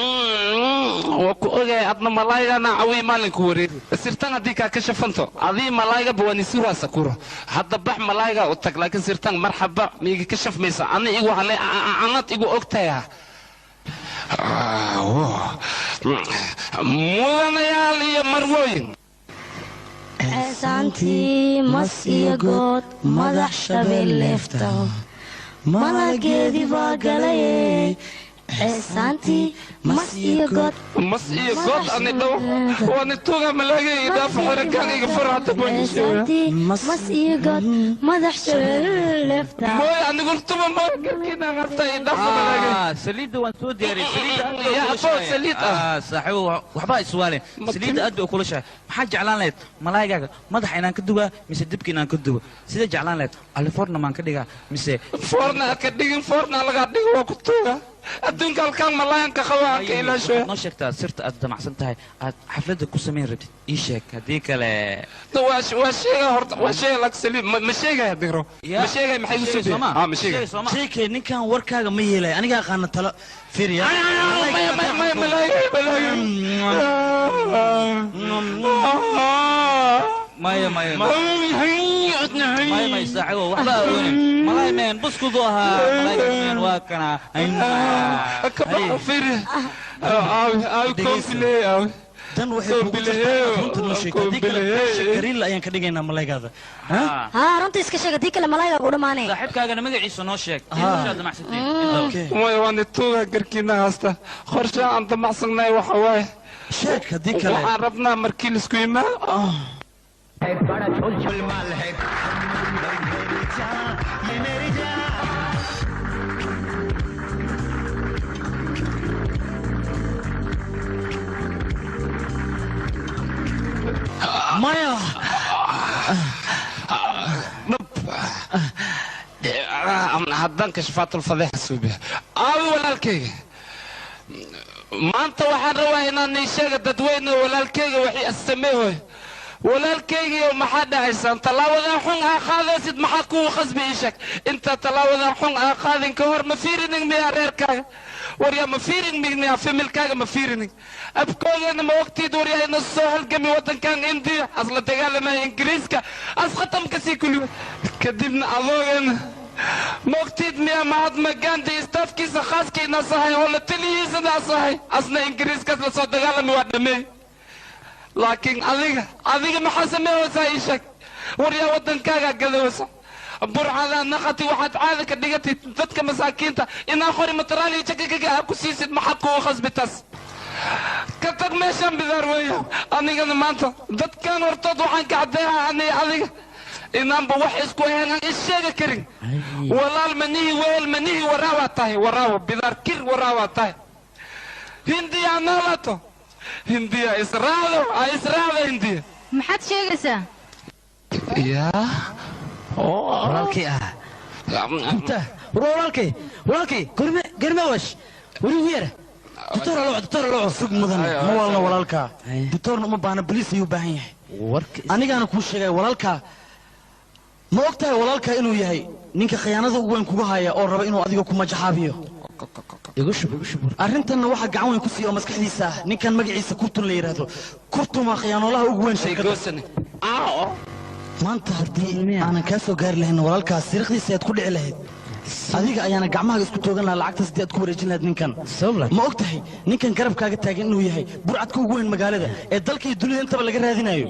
waa ku ogahay adna malaayigana cawii maalinku wareeri sirtan haddii kaa ka shafanto adii malaayigaba waa nisuraa sakuro hadda bax malaayiga u tag. Laakiin sirtan marxaba miiga ka shafmaysa ana igu hale anad igu ogtahay mudanayaal iyo marwooyin. Ceesaantii mas iyo good madax shabeel leefta malageedii baa galaye. Ceesaantii mas iyo good mas iyo good ani dhow waani tuuga malaaga iyo dhaafa xerakaan iga fara hata Ceesaantii mas iyo good madax shabeel leefta mooy anigu tuma mooy garkiina qabta iyo dhaafa malaaga. Saliidda waan soo diyaariyey, saliidda aad bay Ya, u aboo, kulushahay. Saliid ah. Saaxiibo waxbaa iswaaleen, saliidda aad bay u kulushahay. Maxaa jeclaan lahayd malaygaaga madaxa inaan ka dubaa mise dibka inaan ka dubo? Sidee jeclaan lahayd? Aliforna maan ka dhigaa mise Foorna ha ka dhigin, foorna lagaa dhigo waa ku tuuga adduunka halkaan malaayanka qaba aan ka ilaasho. Waxaad noo sheegtaa sirta aad damacsan tahay aad xafladda ku samayn rabtid, ii sheeg haddii kale. Waa sheega horta, waa sheega laakiin saliid ma sheegaya diro ma sheegaya maxay Sheegay u soo sooma? ah ma sheegaya. Sheegay sooma? Sheekay, ninkan warkaaga ma yeelay, aniga aqaana talo fiiriya. Maya maya maya malaaga malaaga. Maya maya maya maya saaxiibo waxba awoonin malaay meen buskudu ahaa malaayga meen waa kana. Fiiri aawi aawi koofiley aawi. Dan waxay kugu jirtaa inaad runta noo sheegto, haddii kale beesha gariilla ayaan ka dhigaynaa malaygaada. Haa, runta iska sheeg haddii kale malaayga u dhamaanay. Saaxiibkaagana magaciisa noo sheeg iyo damacsantiin. Maya waan tuuga garkiina haasta qorshe aan damacsannahay waxa waaye sheeg haddii kale waxaan rabnaa markii laisku yimaa maya haddaan kashfaatul fadeexa suubiya aawi walaalkayga maanta waxaan rabaa inaan nii sheega dadweyne walaalkayga waxay assameehoy walaalkaygiyo maxaa dhahaysaan tallaabadan xun aa qaadaysid maxaa kugu khasbi ii sheeg intaa tallaabadan xun aa qaadin ka hor ma fiirinin miyaa reerkaaga waryaa ma fiirin miyaa familkaaga ma fiirinin abkoogeena ma ogtiid waryaa ina soo halgami waddankan Indiya asla dagaalamaya Ingiriiska as khatamka sii kulli kadibna adoogeena Mogtid miya Mahatma Gandhi staafkiisa khaaskiina sahay oo la taliyihiisana sahay, asna Ingiriiskaas la soo dagaalami waa dhameey. Laakiin adiga maxaa sameeyeysaa? Ii sheeg. Waryaa, waddankaagaa gadowsa, burcadaa naqati, waxaad caada ka dhigatay dadka masaakiinta inaa qori mataraaliyo jakakaga aa ku siisid. Maxaa kugu khasbi taas? Ka tag meeshaan, bidaar weeya. Anigana maanta dadkan hortood waxaan ka caddeeyaa aniga adiga inaanba wax isku ahayn, aan is sheegi karin. Walaal manihi, weel manihi, waraawaa tahay, waraawo bidaar kir, waraawaa tahay. Hindiya noolato, Hindiya israacdo, ha israacdo Hindiya. Maxaad sheegaysaa? Yaa. Walaalkay ah Gupta, war walaalkay, walaalkay, gorme gorme wash weli ugu yara. Doctor loo, doctor loo. Sug mudan, ma walna walaalkaa, doctorna uma baahna, boliis ayuu u baahan yahay. Anigaana kuu sheegay walaalkaa. Ma og tahay walaalkaa inuu yahay ninka khiyaanada ugu weyn kuga haya oo raba inuu adiga ku majaxaabiyo? Igu shub, igu shub. Arrintanna waxaa gacan weyn ku siiya oo maskaxdiisa ah ninkan magaciisa Kurtun la yidhaahdo. Kurtun waa khiyaanoolaha ugu weyn shirkadda. Maanta haddii aanan kaa soo gaari lahayn walaalkaas, siriqdiisa ayaad ku dhici lahayd, adiga ayaana gacmahaaga isku toogan lahaa lacagtaas haddii aad ku wareejin lahayd ninkan. Ma og tahay ninkan garabkaaga taagan inuu yahay burcadka ugu weyn magaalada ee dalka iyo dunida intaba laga raadinayo?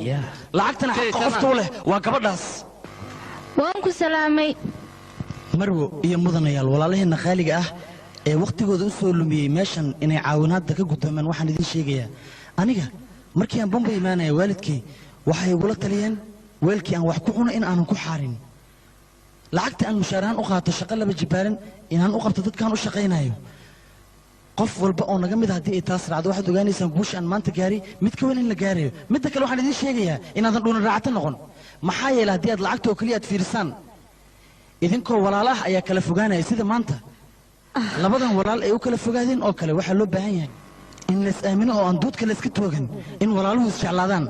Lacagtana xaqa qofta u leh waa gabadhaas. Waan ku salaamay. Marwo iyo mudanayaal, walaalaheenna qaaliga ah ee wakhtigooda u soo lumiyey meeshan inay caawinaadda ka guddoomaan, waxaan idiin sheegayaa, aniga markii aan Bombay imaanaya, waalidkay waxay igula taliyeen weelkii aan wax ku cuno in aanan ku xaarin, lacagta aan mushaarahaan u qaato shaqo laba jibaaran inaan u qabto dadkaan u shaqaynayo. Qof walba oo naga mid a haddii ay taas raacdo, waxaad ogaanaysaan guusha aan maanta gaaray mid ka weyn in la gaarayo. Midda kale, waxaan idiin sheegayaa inaadan dhuunin raacata noqon, maxaa yeelay haddii aad lacagta oo keliya aad fiirisaan, idinkoo walaalaah ayaa kala fogaanaya, sida maanta labadan walaal ay u kala fogaadeen oo kale. Waxaa loo baahan yahay in lays aamino oo aan duudka layska toogan, in walaaluhu isjeclaadaan,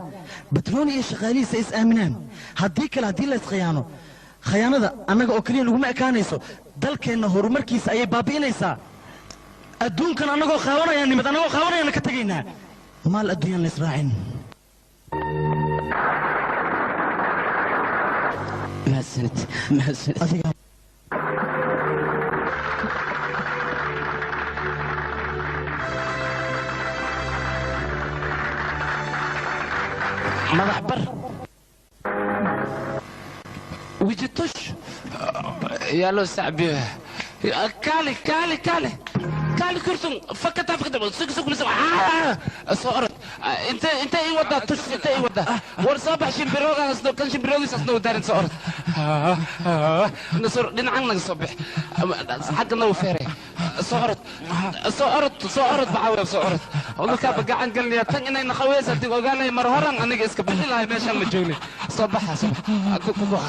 batrooni iyo shaqaalihiisa is aaminaan. Haddii kale, haddii lays khiyaano, khayaanada annaga oo keliya laguma ekaanayso, dalkeenna horumarkiisa ayay baabi'inaysaa. Adduunkan annagoo qaawanaya nimid, annagoo qaawanayaana ka tegaynaa. Maal adduunyaan lays raacin. Mahadsanid, mahadsanid. Adiga. Madax bar wijitush yaa loo sacbiyo. Kaali, kaali, kaali, kaali, kurtun fakata fakata, sug, sug, sug, soo orod. Inta ii wadaa tush, inta ii wadaa. War soo bax, shimbiroogan asno kan shimbiroogiis asno daarin. Soo orod, nasor dhinacan naga soo bix, xagga nagu feeray. Soo orod, soo orod, soo orod, baxaawe, soo orod. Wadalkaaba gacan gelinaya tan inay naqaweysa dig ogaanay mar horan aniga iska bixi lahay, meeshaan ma joogni. Soo baxa, soo bax,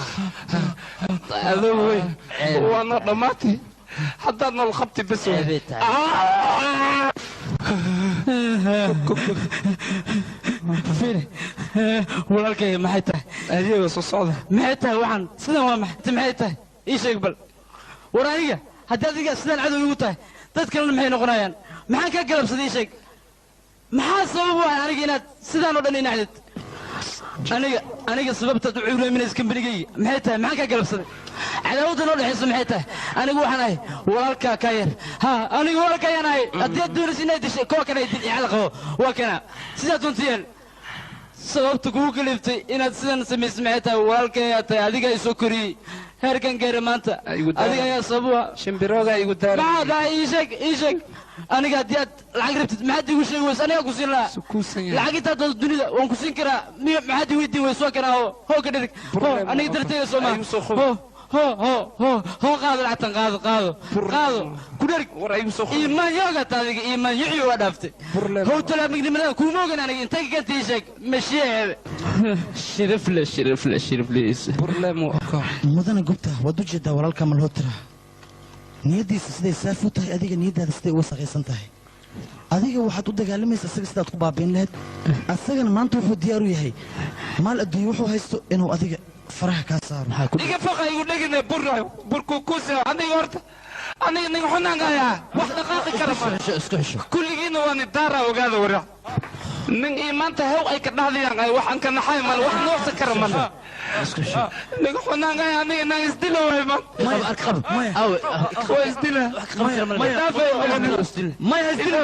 adoo wey, waa noo dhammaatay haddaad nool qabti bes wey. Fiiri walaalkay, maxay tahay? Adiga soo socda. Maxay tahay waxaan sidan? Waa maxay? Maxay tahay? Ii sheeg bal. War aniga haddii adiga sidaan cadow igu tahay, dad kalena maxay noqonayaan? Maxaan kaa galabsaday? Ii sheeg, maxaa sabab u ah aniga inaad sidaan oo dhan inacdid? Aniga sababtaad u cuuraaminaysa kambanigayga maxay tahay? Maxaan kaa galabsaday? Cadaawadda noo dhexayso maxay tahay? Anigu waxaan ahay walaalkaa kaa yar. Ha, aniga walaalka ayaan ahay. Haddii aad doonaysa inaad dishay, kuwa kana dil icala qabo, waa kana sidaa doonta yeel. Sababta kugu kaliftay inaad sidan samaysay maxay tahay? Walaalkay ayaa tahay, adiga i soo koriyey, heerkan gaara maanta adiga ayaa sabab u ah. Shimbirooga igu daaran. Maxaa dhahay? Ii sheeg, ii sheeg. Aniga haddii aad lacag rabtid, maxaad iigu sheegi weysa? Anigaa ku siin lahaa lacag intaad doonto dunida, waan ku siin karaa. Miyo maxaad ii weydiin weysa? Waa kanaa, hoo, hoo, ka dhirig, hoo, aniga darteyda soo maa. Hoo, hoo, hoo, hoo, hoo, qaado lacagtan, qaado, qaado, qaado, ku dherig. Iimaan yoogata adiga, iimaan yuxyo waa dhaaftay. How talaamignimada kuuma ogan aniga, intay ka kanta ii sheeg mashiiceebe. Shirifle, shirifle, shirifliis. Mudane Gubta, waad u jeedaa walaalka Malhotra niyaddiisa siday saaf u tahay, adiga niyaddaada siday uga saqaysan tahay. Adiga waxaad u dagaalamaysa isaga sidaad ku baabi'in lahayd, asagana maanta wuxuu diyaar u yahay maal adduunye wuxuu haysto inuu adiga faraha kaa saaro. Iga foqa, igu dhegine burrayo burkukuuse. Aniga horta aniga ninga xunaan ayaa wax dhaqaaqi kara ma. Isku xisho. Kulligiina waa nidaara, ogaada wara. Nin ii maanta hew ay ka dhahdayaan ay waxaan ka naxay mal wax nuuxsan kara mal. Naga xunaan ay aniga naan isdilo waay man. Waa isdila. Maya, ha isdila,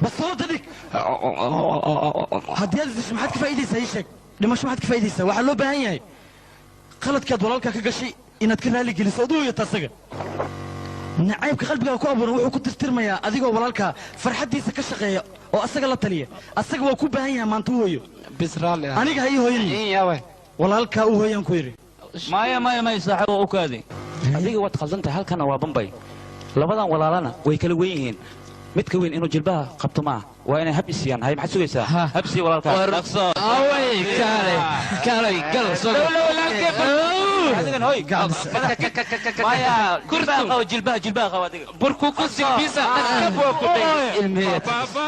bastoolada dhig. Haddii aad isdisho, maxaad ka faa'iidaysaa? Ii sheeg, dhimasho maxaad ka faa'iidaysaa? Waxaa loo baahan yahay qaladkaad walaalkaa ka gashay inaad ka raali geliso ood u hoyato asaga. Nacaybka qalbigaaga ku abuuran wuxuu ku tirtirmayaa adigoo walaalkaa farxaddiisa ka shaqeeya oo asaga la taliya. Asaga waa ku baahan yahay maanta, u hooyo. Bis raalli ah. Aniga ha ii hooyanin, walaalkaa u hooyaan ku yidhi. Maya, maya, maya, saaxiib, waa u kaadi. Adiga waad khaldan tahay. Halkana waa Bambay. Labadan walaalana way kala weyn yihiin. Midka weyn inuu jilbaha qabto maaha, waa inay hab isiiyaan. Hay, maxaad sugaysaa? Hab sii walaalkaa, dhaqso. Away, kaalay, kaalay, gal soo gal. Adigan hoy, maya, jilbaha qabo, jilbaha, jilbaha qabo adiga. Burku ku silbisa dhaqab waa ku dhig. Ilmiye. Baba.